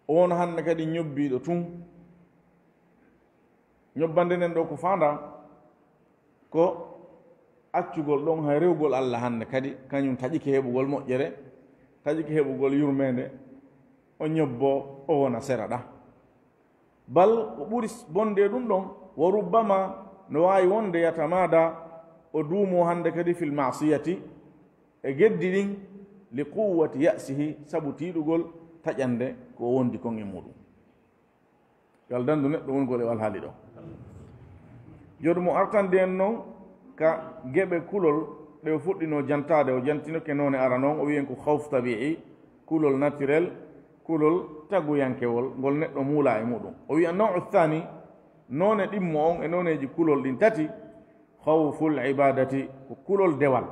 o wona hannde kadi ñobbiiɗo tun. Ñobbande nden ɗo ko faandaa, ko accugol ɗon hay rewgol Allah hannde kadi, kañum taƴike heɓugol moƴƴere, taƴike heɓugol yurmeende, o ñobboo, o wona sera ɗa. Bal ko ɓuri bonde ɗum ɗon, wa rubbama no waawi wonde yatamada, o duumoo hannde kadi fil ma'siyati, e geddi ɗin, li quwwati ya'sihi, sabu tiiɗugol taƴande ko o wondi kon e muɗum. Yo Allah dandu neɗɗo wongol e alhaali ɗo. Yo ɗum o artande en non ka geɓe kulol ɗe o fuɗɗino jantaade, o jantinoke noone ara non, o wi'en ko khawf tabi'i, kulol naturel, kulol taguyankewol, ngol neɗɗo muula e muɗum. O wi'a naw'u thani, noone ɗimmo on e nooneeji kulol ɗin tati, Khawful ibadati, ko kulol dewal.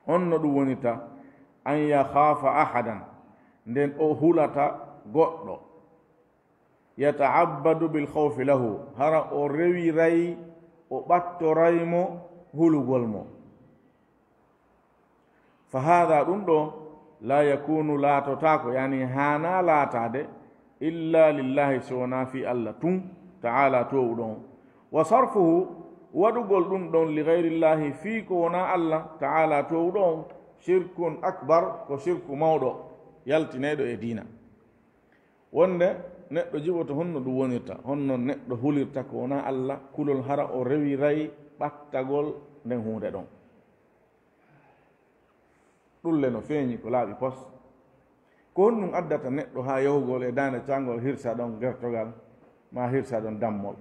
Honno ɗum wonirta? An yakhafa ahadan, nden o hulata goɗɗo. Yata'abbadu bil khawfi lahu, hara o rewiray, o ɓattoray mo hulugol mo. Fa haada, ɗum ɗo, la yakunu, laatotaako, yani haana laataade, illa lillahi, so wonaa fii Allah tun, ta'ala, toowuɗo on. Wa sarfuhu, waɗugol ɗum ɗon, li gayrillahi, fii ko wonaa Allah, ta'ala, toowuɗo on, shirkun akbar, ko shirku mawɗo, yaltinayɗo e diina. Wonde neɗɗo jiɓoto honno ɗum wonirta, honno neɗɗo hulirta ko wonaa Allah, kulol hara o rewiray ɓattagol nden huunde ɗon. Ɗum le no feeñi ko laaɓi pos. Ko honɗum addata neɗɗo haa yahugol e daande caangol hirsa ɗon gertogal, maa hirsa ɗon dammol?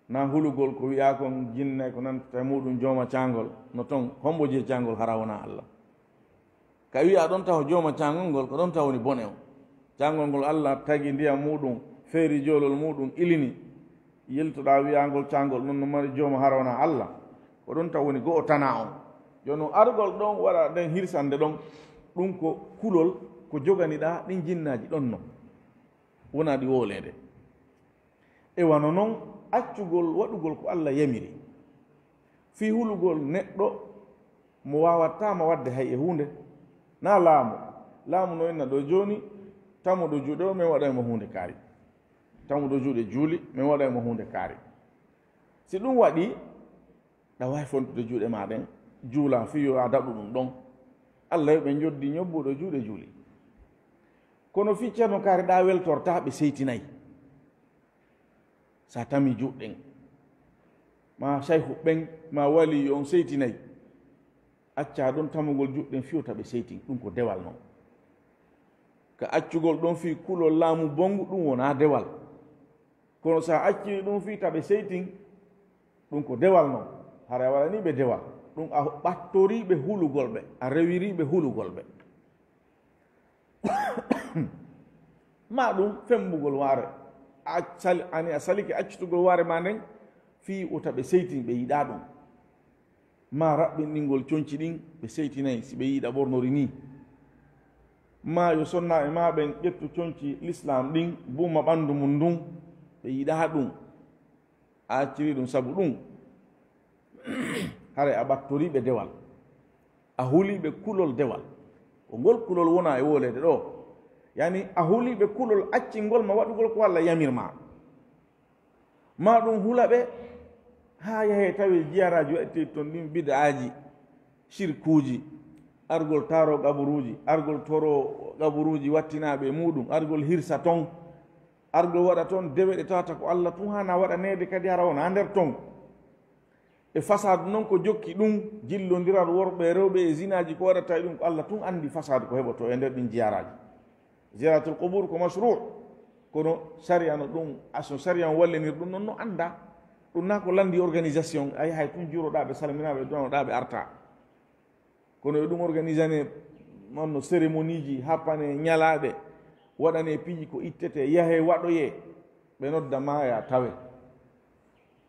Na hulugol ko wi'aa kon jinne ko nantata e muuɗum jooma caangol, no ton, hombo jeyi caangol hara wonaa Allah? Ka wi'aa ɗon taho jooma caangol ngol, ko ɗon taho woni bone on. Caangol ngol Allah tagi ndiyam muuɗum, feeri joolol muuɗum, ilini. Yiltoɗaa wi'aa ngol caangol non no mari jooma hara wonaa Allah. Ko ɗon taho woni go'o tanaa on. Jooni argol ɗon waɗa nden hirsande ɗon, ɗum ko kulol ko joganiɗaa ɗin jinnaaji ɗon non. Wonaa ɗi wooleede. E wano non accugol waɗugol ko Allah yamiri. Fii hulugol neɗɗo mo waawataa ma waɗde hay e huunde. Na laamu. Laamu no inna ɗo jooni, tamuɗo juuɗe o, men waɗay mo huunde kaari. Tamuɗo juuɗe juuli, men waɗay mo huunde kaari. Si ɗum waɗi, ɗa waawi fontude juuɗe maa ɗen, juula fii yo a daɗu ɗum ɗon. Allah yo ɓe njoddi ñobbuɗo juuɗe juuli. Kono fii Ceerno Kaari ɗa weltortaa, ɓe seytinay. Sa tami juuɗe ɗen, ma sayhu ɓen, ma waliyu on seytinay. Accaa ɗon tamugol juuɗe ɗen fii wota ɓe seytin, ɗum ko dewal non. Ka accugol ɗon fii kulol laamu bongu, ɗum wonaa dewal. Kono sa accii ɗum fii ta ɓe seytin, ɗum ko dewal non. Hara a waɗanii ɓe dewal. Ɗum a ɓattorii ɓe hulugol ɓe, a rewirii ɓe hulugol ɓe. Ma ɗum fembugol waare, a sal-, ani a salike accitugol waare ma nden fii wota ɓe seytin, ɓe yiɗaa ɗum. Ma raɓɓinɗingol conci ɗin, ɓe seytinay si ɓe yiɗa ɓornori nii. Ma yo sonnaaɓe ma ɓen ƴettu conci lislaam ɗin, buuma ɓanndu mum ndun, ɓe yiɗaa ɗum. A acciri ɗum sabu ɗum, haray a ɓattorii ɓe dewal. A hulii ɓe kulol dewal. Ko ngol kulol wona e wooleede ɗo. Yani, a hulii ɓe kulol accingol ma waɗugol ko Allah yamir ma. Ma ɗum hula ɓe haa yahee tawee jiyaraaji waɗetee ton ɗin bid'aaji, shirkuuji, argol taaroo qaburuuji, argol toroo qaburuuji wattinaaɓe e muuɗum, argol hirsa ton. Argol waɗa toon dewe ɗe tawata ko Allah tun haana waɗaneede, kadi hara wona nder ton. E fasaadu non ko jokki ɗum, jillondiral worɓe e rewɓe e zinaaji, ko waɗata e ɗum ko Allah tun anndi fasaadu ko heɓotoo e nder ɗin ziyaraaji. Ziyaratul qubur ko masru', kono sariya no ɗum, aso sariya on wallinir ɗum non no annda. Ɗum na ko lanndi organisation, a yahay tun juuroɗaa ɓe, salminaa ɓe, duwanoɗaa ɓe, arta. Kono e ɗum organisane, wonno cérémonieji, happane ñalaaɗe, waɗane piiji ko ittete, yahe waɗoye, ɓe nodda ma ya tawe.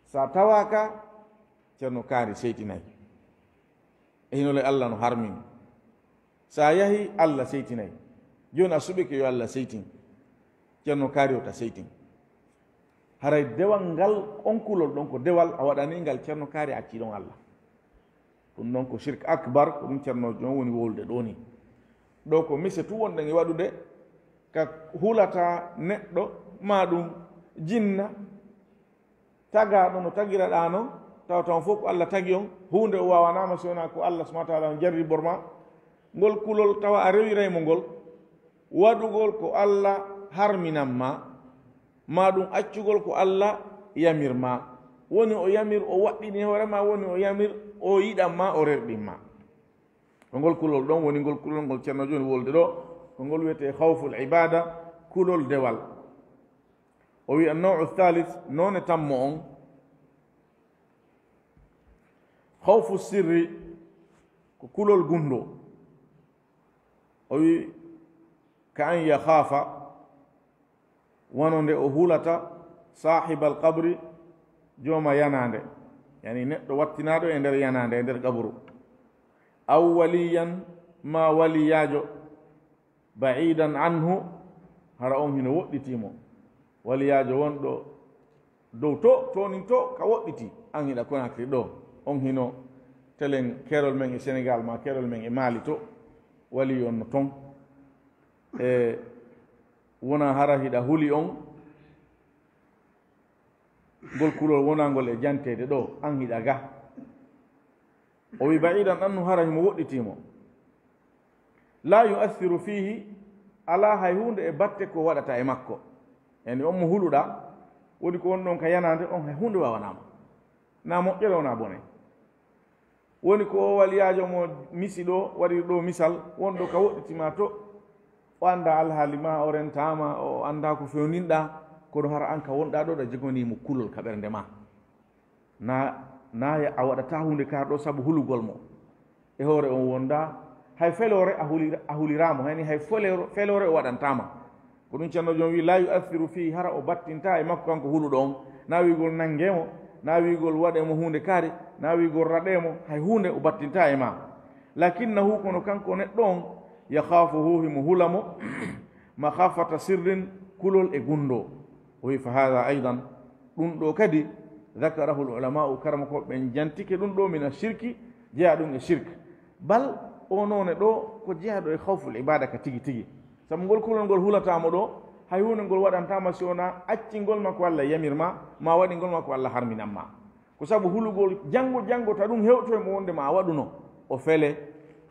Sa tawaaka, Ceerno Kaari seytinay. E hino le Allah no harmin. Sa yahi, Allah seytinay. Jooni a suɓike yo Allah seytin. Ceerno Kaari o ta seytin. Haray dewal ngal, on kulol ɗon ko dewal a waɗani ngal Ceerno Kaari, a accii ɗon Allah. Ɗum ɗon ko shirk akbar, ko ɗum Ceerno Joom woni wowlude ɗoo ni. Ɗoo ko mise tun wonɗen e waɗude, ka hulata neɗɗo, maa ɗum jinna, tagaaɗo no tagiraɗaa non, tawa tawa fof ko Allah tagi on, huunde o waawanaama si wonaa ko Allah subhanahu wa taala on jarribor ma. Ngol kulol tawa a rewiray mo ngol, waɗugol ko Allah harminan ma, maa ɗum accugol ko Allah yamir ma. Woni o yamir, o waɗɗini hoore ma, woni o yamir, o yiɗan ma, o rerɗin ma. Ko ngol kulol ɗon woni ngol kulol ngol Ceerno jooni wolde ɗo, ko ngol wiyetee khawful ibada, kulol dewal. O wi'i, an-naw'u thalith, noone tammo on, khawfu sirri, ko kulol gunndoo. O wi'i, ka an yakhafa, wano nde o hulata, sahibal qabri, jooma yanaande, yani neɗɗo wattinaaɗo e nder yanaande, e nder qaburu. Aw waliyan, ma waliyaajo, ba'idan anhu, hara on hino woɗɗitii mo. Waliyaajo wonɗo dow to, toonin to, ka woɗɗitii. An hiɗa Conakry ɗo, on hino telen keerol men e Sénégal, ma keerol men e Mali to, wali on no ton. E wona hara hiɗa huli on, ngol kulol wonangol e janteede ɗo, an hiɗa ga. O wi, ba'idan anhu, hara himo woɗɗitii mo. La yu'athiru fihi, alaa hay huunde e batte ko waɗata e makko. Yani on mo huluɗa, woni ko on ɗon ka yanaande, on hay huunde waawanaama. Na moƴƴere, wona bone. Woni ko o waliyaajo mo misi ɗo, waɗi ɗo misal, wonɗo ka woɗɗitii ma to, o anndaa alhaali ma, o rentaama, o anndaa ko fewninɗa, kono hara an ka wonɗa ɗo, ɗa joganii mo kulol ka ɓernde ma. Na, na ya a waɗata huunde kaari ɗo sabu hulugol mo. E hoore on wonda, hay feloore a huli-, a huliraama, hani hay folero-, feloore o waɗantaama. Ko ɗum Ceerno Joom wi, la yu'athiru fihi, hara o battinta e makko kanko huluɗo on. Na wiigol nangee mo, na wiigol waɗee mo huunde kaari, na wiigol raɗee mo, hay huunde o battinta e ma. Lakinnahu, kono kanko neɗɗo on, yakhafuhu, himo hula mo, makhafata sirrin, kulol e gunndoo. O wi, fa hadha aydan, ɗum ɗo kadi, dhakarahu al-ulama'u, karamokooɓe ɓen jantike ɗum ɗo, mina shirki, jeyaa ɗum e shirk. Bal, o noone ɗo, ko jeyaaɗo e khawful ibada ka tigi tigi. Sabu ngol kulol ngol hulata mo ɗo, hay huunde ngol waɗantaama si wonaa accingol ma ko Alla yamir ma, ma waɗingol ma ko Alla harminan ma. Ko sabu hulugol janngo, janngo ta ɗum hewto e mo wonde ma a waɗuno. O fele,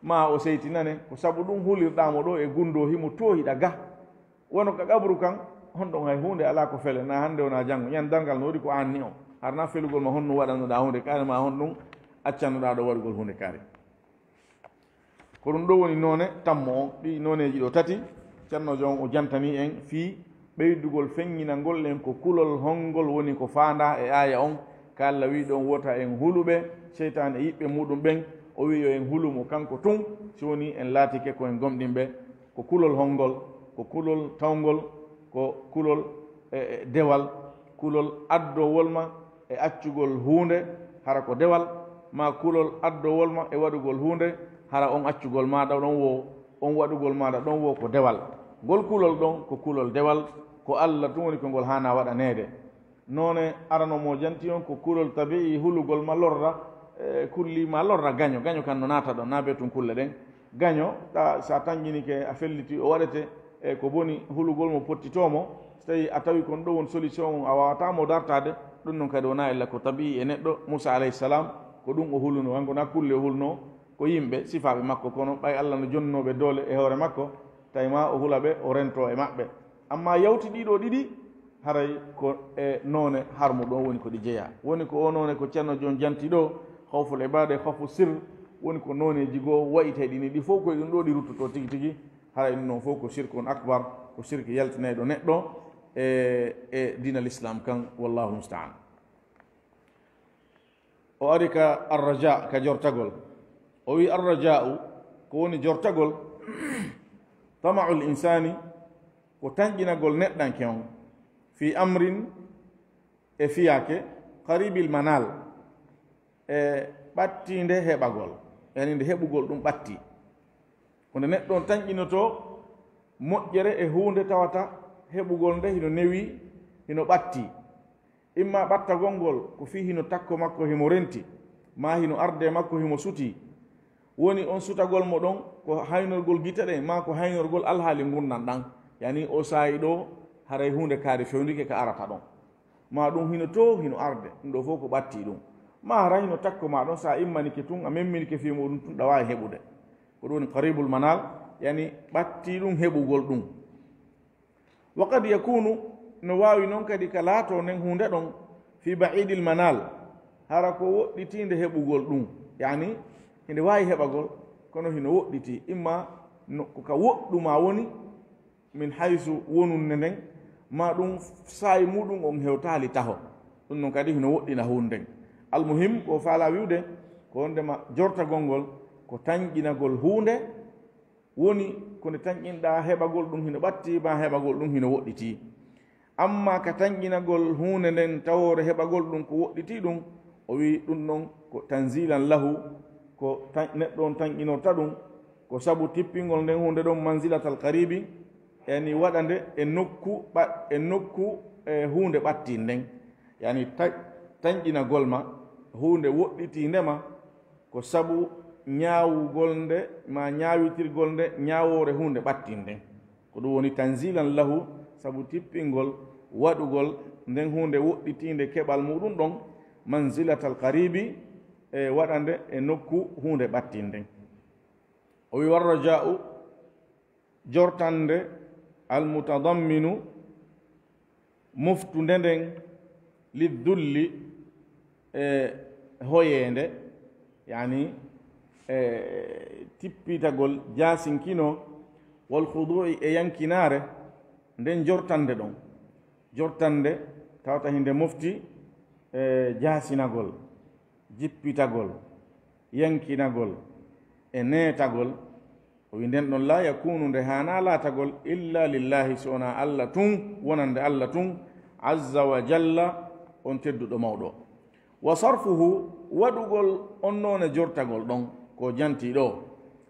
ma o seytinane, ko sabu ɗum hulirɗaa mo ɗo e gunndoo himo toohiɗa ga. Wano ka qabru kan, honɗon hay huunde alaa ko fele, na hannde wona janngo. Ñan darngal no waɗi ko aan ni o. Harna felugol ma honɗum waɗannoɗaa huunde kaari ma honɗum accannoɗaa ɗo waɗugol huunde kaari. Ko ɗum ɗo woni noone tammo on, ɗi nooneeji ɗo tati, Ceerno Joom o jantanii en fii ɓeydugol feññinangol en ko kulol honngol woni ko faandaa e aaya on, ka Alla wii ɗon, wota en hulu ɓe, seytaane e yiɓɓe muuɗum ɓen, o wii yo en hulu mo kanko tun, si wonii en laatike ko en gomɗinɓe. Ko kulol honngol? Ko kulol tawngol, ko kulol, e, e, dewal, kulol addoowol ma e accugol huunde, hara ko dewal, maa kulol addoowol ma e waɗugol huunde, hara on accugol maaɗa ɗon woo, on waɗugol maaɗa ɗon woo ko dewal. Ngol kulol ɗon ko kulol dewal, ko Alla tun woni ko ngol haanaa waɗaneede. Noone arano mo janti on ko kulol tabi'i, hulugol ma lorra, e, kulli ma lorra gaño, gaño kan no naata ɗon, na be tun kulle ɗen. Gaño, ta, sa tanƴinike, a felliti, o waɗete, e, ko boni, hulugol mo pottitoo mo. So tawi a tawi kon ɗo won solution on, a waawata mo dartaade, ɗum non kadi wona illa ko tabi'i e neɗɗo. Muusa alayhi salam, ko ɗum o huluno, kanko na kulle o huluno, ko yimɓe, sifaaɓe makko, kono ɓay Alla no jonnoo ɓe doole e hoore makko, tawi ma o hula ɓe, o rentoo e maɓɓe. Amma yawti ɗiɗo ɗiɗi, haray ko e noone harmu ɗon woni ko ɗi jeyaa. Woni ko o noone ko Ceerno Joom janti ɗo, khawful ibada e khawfu sirr, woni ko nooneeji goo wa'itee ɗi ni, ɗi fow ko e ɗum ɗo ɗi ruttotoo tigi tigi, haray ɗum ɗon fow ko shirkun akbar, ko shirki yaltinayɗo neɗɗo e, e diina l'islam kan, wallahu musta'an. O ari ka arraja, ka jortagol. O wi, arraja'u, ko woni jortagol? Tama'ul insani, ko tanƴinagol neɗɗanke on, fi amrin, e fiyaake, qaribil manal, e ɓattiinde heɓagol, yani nde heɓugol ɗum ɓatti. Ko nde neɗɗo on tanƴinotoo moƴƴere e huunde tawata heɓugol nde hino newii, hino ɓatti. Imma ɓattagol ngol ko fii hino takko makko himo renti, maa hino ardee makko himo sutii. Woni on sutagol mo ɗon ko haynorgol gite ɗen, maa ko haynorgol alhaali ngurndan ɗan. Yani o saa'i ɗo haray huunde kaari fewndike ka arata ɗon. Maa ɗum hino too, hino arde, ɗum ɗo fow ko ɓattii ɗum. Maa hara hino takko maa ɗon, sa immanike tun, a memminike fii muuɗum tun, ɗa waawi heɓude. Ko ɗum woni qaribul manal, yani ɓattii ɗum heɓugol ɗum. Wa qad yakunu, no waawi non kadi ka laatoo nden huunde ɗon, fi ba'idil manal, hara ko woɗɗitiinde heɓugol ɗum, yani hinde waawi heɓagol, kono hino woɗɗitii, imma no, ko ka woɗɗu maa woni, min haysu wonunde nden, maa ɗum saa'i muuɗum on hewtaali taho. Ɗum non kadi hino woɗɗina huunde nden. Almuhim, ko faalaa wi'ude, ko wondema jortagol ngol, ko tanƴinagol huunde, woni ko nde tanƴinɗaa heɓagol ɗum hino ɓattii, maa heɓagol ɗum hino woɗɗitii. Amma ka tanƴinagol huunde nden tawoore heɓagol ɗum ko woɗɗitii ɗum, o wi'i ɗum ɗon ko tanzilan lahu, ko tan-, neɗɗo on tanƴinorta ɗum, ko sabu tippingol nden huunde ɗon manzilatal qaribi, yani waɗa nde e nokku ɓa-, e nokku, e huunde ɓattiinde nden. Yani ta-, tanƴinagol ma huunde woɗɗitiinde ma, ko sabu ñaawugol nde, ma ñaawitirgol nde ñaawoore huunde ɓattiinde nden. Ko ɗum woni tanzilan lahu, sabu tippingol waɗugol nden huunde woɗɗitiinde keɓal muɗum ɗon, manzilatal qaribi, e waɗa nde e nokku huunde ɓattiinde nden. O wi: "Warraja'u, jortande, almutadamminu, moftunde nden, liddulli, e hoyeende, yani, e tippitagol, jaasinkino, wal khudu'i, e yankinaare, nden jortande ɗon." Jortande tawata hinde mofti, e jaasinagol, jippitagol, yankinagol, e neetagol. O wi nden ɗon, "La yakunu", nde haana laatagol, "illa lillahi", so wonaa Allah tun, wonande Allah tun, azza wa jalla, on tedduɗo mawɗo. "Wa sarfuhu", waɗugol on noone jortagol ɗon, ko janti ɗo,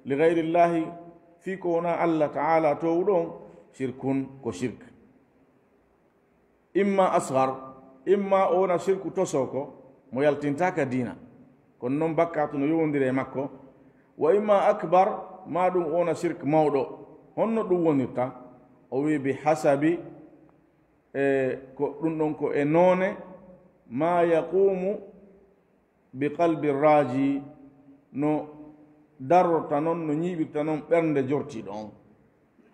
"li ghayrillahi", fii ko wonaa Allah ta'ala toowuɗo on, "shirkun", ko shirk. Imma asghar, imma o wona shirku tosoko, mo yaltintaaka diina, kono non bakkaatu no yowondiri e makko. Wa imma akbar, ma ɗum o wona shirk mawɗo. Honno ɗum wonirta? O wi: "Bi hasabi", e ko ɗum ɗon ko e noone, "ma yaqumu bi qalbi raji", no darorta non, no ñiiɓirta non ɓernde jortiiɗo on.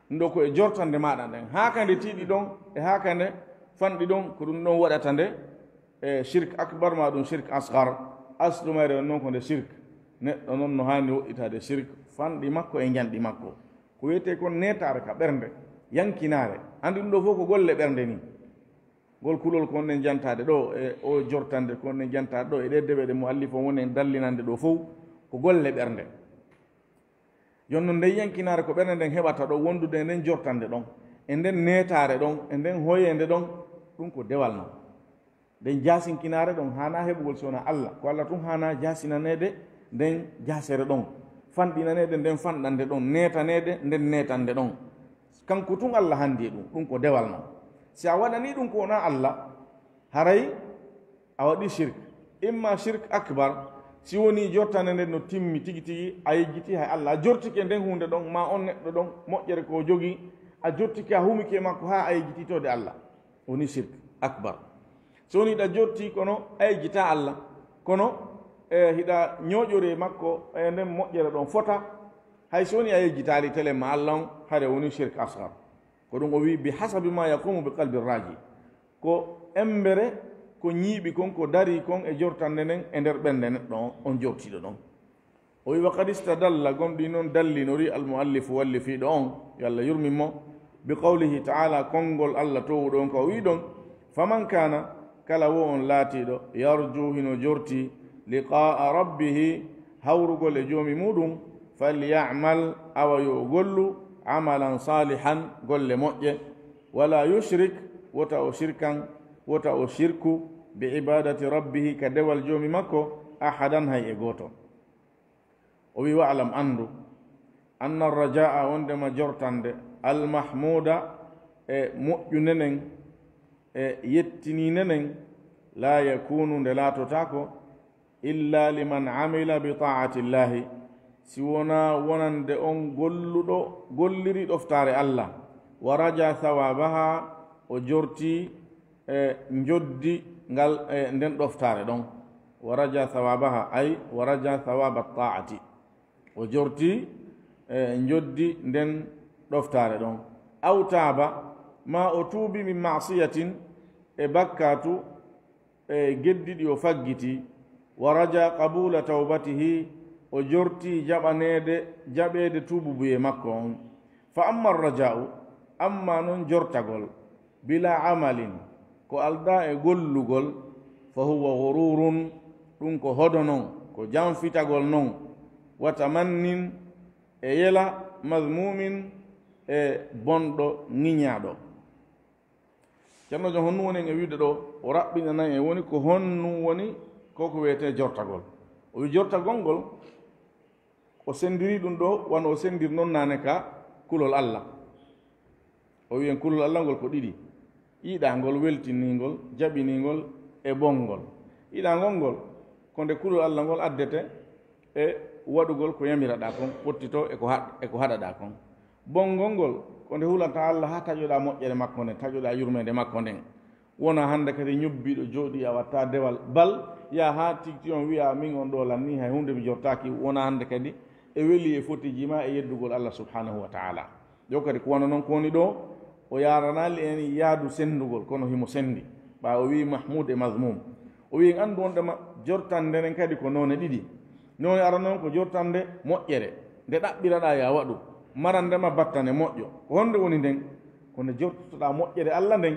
Ɗum ɗo ko e jortande maaɗa nden. Haa ka nde tiiɗi ɗon, e haa ka nde fanɗi ɗon, ko ɗum ɗon waɗata nde, e shirk akbar ma ɗum shirk asghar. Aslu mayre on non ko nde shirk. Neɗɗo non no haani woɗɗitaade shirk, fanɗi makko e njanɗi makko. Ko wiyetee kon neetaare ka ɓernde, yankinaare. Anndi ɗum ɗo fof ko golle ɓernde ni. Ngol kulol ko wonɗen jantaade ɗo, e o jortande ko wonɗen jantaade ɗo, e ɗee dewe ɗe muallif on woni en dallinande ɗo fof, ko golle ɓernde. Jooni non, nden yankinaare ko ɓernde nden heɓata ɗo, wondude e nden jortande ɗon, e nden neetaare ɗon, e nden hoyeende ɗon, ɗum ko dewal non. Nden jaasinkinaare ɗon haanaa heɓugol si wonaa Allah. Ko Allah tun haanaa jaasinaneede nden jaasere ɗon, fanɗinaneede nden fanɗande ɗon, neetaneede nden neetande ɗon. Kanko tun Allah handi e ɗum, ɗum ko dewal non. Si a waɗanii ɗum ko wonaa Allah, haray a waɗii shirk. Imma shirk akbar, si wonii jortande nden no timmi tigi tigi, a yejjitii hay Allah, a jortike nden huunde ɗon, ma on neɗɗo ɗon, moƴƴere ko o jogii, a jortike, a humike e makko haa a yejjitii toode Allah, woni shirk akbar. So wonii hiɗa jortii kono a yejjitaa Allah, kono, e, hiɗa ñooƴori e makko, e, nden moƴƴere ɗon fota, hay so wonii a yejjitaali telen ma Allah on, hare woni shirk asghar. Ko ɗum o wi: "Bi hasabi ma yaqumu bi qalbi raji." Ko embere ko ñiiɓi kon, ko darii kon e jortande nden e nder ɓernde neɗɗo on, on jortiiɗo ɗon. O wi: "Wa qad istadalla", gomɗii non dallinori almuallifu, wallifiiɗo on, yo Allah yurmin mo, "bi qawlihi ta'ala", konngol Allah toowuɗo on ko o wi ɗon: "Faman kana", kala wo on laatiiɗo, "yarju", hino jortii, "liqa'a rabbihi", hawrugol e joomi muɗum, "falya'mal", awa yo o gollu, "amalan salihan", golle moƴƴe, "wala yushrik", wota o shirkan, wota o shirku, "bi ibadati rabbihi", ka dewal joomi makko, "ahadan", hay e gooto. O wi: "Wa'lam", anndu, "anna raja'a", wondema jortande, "almahmuda", e moƴƴunde nden, e yettiniinde nden, "la yakunu", nde laatotaako, "illa liman amila bi ta'atillahi", si wonaa wonande on golluɗo, golliri ɗoftaare Allah, "wa raja thawabaha", o jortii, e njoddi ngal, e nden ɗoftaare ɗon, "wa raja thawabaha", ay "wa raja thawaba ta'ati", o jortii, e njoddi nden ɗoftaare ɗon, "aw taaba", ma o tuubi, "min ma'siyatin", e bakkaatu, e geddi ɗi o faggiti, "wa raja qabula tawbatihi", o jortii jaɓaneede, jaɓeede tuububuye makko on. "Fa amma raja'u", amma non jortagol, "bila amalin", ko aldaa e gollugol, "fa huwa ghururun", ɗum ko hodo non, ko janfitagol non, "wa tamannin", e yela, "madhmumin", e bonɗo ŋiñaaɗo. Ceerno Jom, honno woni en e wiide ɗo, o raɓɓinana en woni ko honno woni ko ko wiyetee jortagol. O wi jortagol ngol, o senndiri ɗum ɗo, wano o senndiri noon naane ka kulol Allah. O wi en kulol Allah ngol ko ɗiɗi, yiɗangol, weltiningol, jaɓiningol e bonngol. Yiɗangol ngol, ko nde kulol Allah ngol addete e waɗugol ko yamiraɗaa kon, fottitoo e ko haɗ-, e ko haɗaɗaa kon. Bonngol ngol, ko nde hulataa Allah haa taƴoɗaa moƴƴere makko nden, taƴoɗaa yurmeende makko nden. Wonaa hannde kadi ñobbiiɗo jooɗii a watta dewal, bal yaa haa tigti on wiya, "Min on ɗo lanni, hay huunde mi jortaaki." Wonaa hannde kadi e weli e fotiiji ma e yeddugol Allah subhanahu wa ta'ala. Ɗo kadi ko wano noon ko woni ɗo, o yaaranaali en yaadu senndugol, kono himo senndi. Ɓaawo o wi'i Mahmud e Mazmum. O wi'i en anndu wonde ma jortande nden kadi ko noone ɗiɗi. Noone arano on ko jortande moƴƴere, nde ɗaɓɓiraɗaa ya waɗu, marande ma battane moƴƴo. Ko honde woni nden? Ko nde jortotoɗaa moƴƴere Allah nden,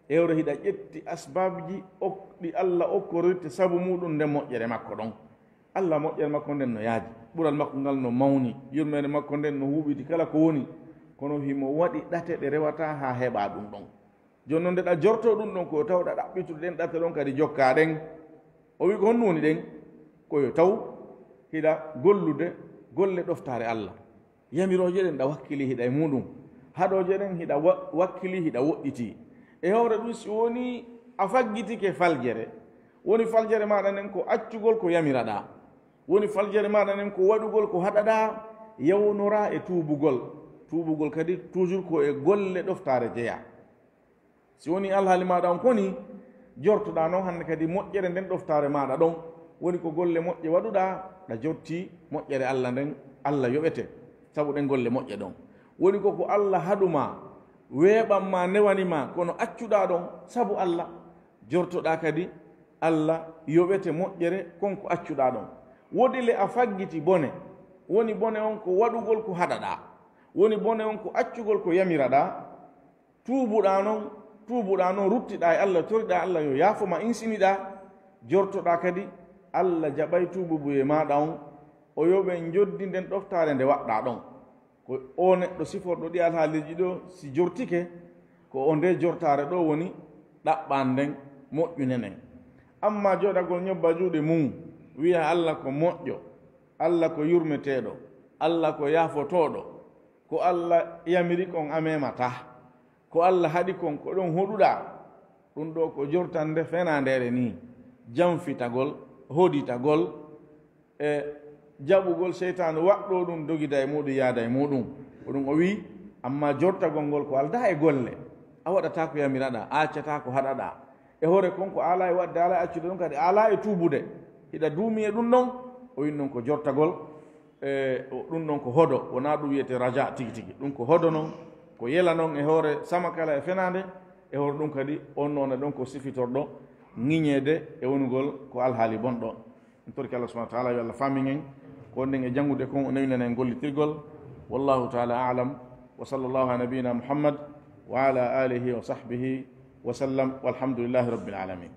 e hore hiɗa ƴetti asbabji ok-, ɗi Allah okkorirte sabu muɗum nden moƴƴere makko ɗon. Allah moƴƴere makko nden no yaaji, ɓural makko ngal no mawni, yurmeende makko nden no huuɓiti kala ko woni, kono himo waɗi ɗate ɗe rewataa haa heɓaa ɗum ɗon. Jooni non nde ɗa jortoo ɗum ɗon, ko yo taw ɗa ɗaɓɓitude ɗen ɗate ɗon kadi jokkaa ɗen. O wi'i ko honno woni ɗen? Ko yo taw hiɗa gollude golle ɗoftaare Allah. Yamirooje ɗen ɗa wakkili hiɗa e muɗum. Haɗooje ɗen hiɗa wa-, wakkili hiɗa woɗɗiti. E hoore ɗum, si woni a faggitike faljere, woni faljere maaɗa nden ko accugol ko yamiraɗaa. Woni faljere maaɗa nden ko waɗugol ko haɗaɗaa, yawnoraa e tuubugol. Tuubugol kadi toujours ko e golle ɗoftaare jeyaa. Si woni alhaali maaɗa on koni, jortoɗaa non hannde kadi moƴƴere nden ɗoftaare maaɗa ɗon. Woni ko golle moƴƴe waɗuɗaa, ɗa jotti moƴƴere Allah nden, Allah yoɓete sabu ɗen golle moƴƴe ɗon. Woni ko ko Allah haɗu ma, weeɓan ma, newani ma, kono accuɗaa ɗon sabu Allah, jortoɗaa kadi Allah yoɓete moƴƴere kon ko accuɗaa ɗon. Woodi le a faggiti bone, woni bone on ko waɗugol ko haɗaɗaa, woni bone on ko accugol ko yamiraɗaa, tuubuɗaa non, tuubuɗaa non, ruttiɗaa e Allah, toriɗaa Allah yo yaafo ma, insiniɗaa, jortoɗaa kadi Allah jaɓay tuububuye maaɗa on, o yoɓe njoddi nden ɗoftaare nde waɗɗaa ɗon. Ko o neɗɗo siforɗo ɗi alhaaliiji ɗo, si jortike, ko o nde jortaare ɗo woni ɗaɓɓaan nden, moƴƴunen en. Amma jooɗagol ñobba juuɗe mum, wiya Allah ko moƴƴo, Allah ko yurmeteeɗo, Allah ko yaafotooɗo, ko Allah yamiri kon a memataa, ko Allah haɗi kon ko ɗon hoɗuɗaa, ɗum ɗo ko jortande fenaandeere nii, janfitagol, hoditagol, e jaɓugol seytaanu waɗɗoo ɗum, dogida e muɗum, yaada e muɗum. Ko ɗum o wi'i, amma jortagol ngol ko aldaa e golle. A waɗataa ko yamiraɗaa, a accataa ko haɗaɗaa. E hoore kon ko alaa e waɗde, alaa e accude ɗum, kadi alaa e tuubude. Hiɗa duumi e ɗum ɗon, o wi'i ɗum ɗon ko jortagol, e o, ɗum ɗon ko hodo, wonaa ɗum wiyetee raja tigi tigi. Ɗum ko hodo non, ko yela non e hoore samakala e fenaande, e hoore ɗum kadi on noone ɗon ko sifitorɗo ŋiñeede e wonugol ko alhaali bonɗo. En torike Allah subhanahu wa ta'ala, yo Allah faamin en ko wonɗen e janngude kon, o newinana en gollitirgol. Wallahu ta'ala a'lam. Wa sallallahu ala nabiyyina Muhammad wa ala alihi wa sahbihi wa sallam. Walhamdulillahi rabbil alamin.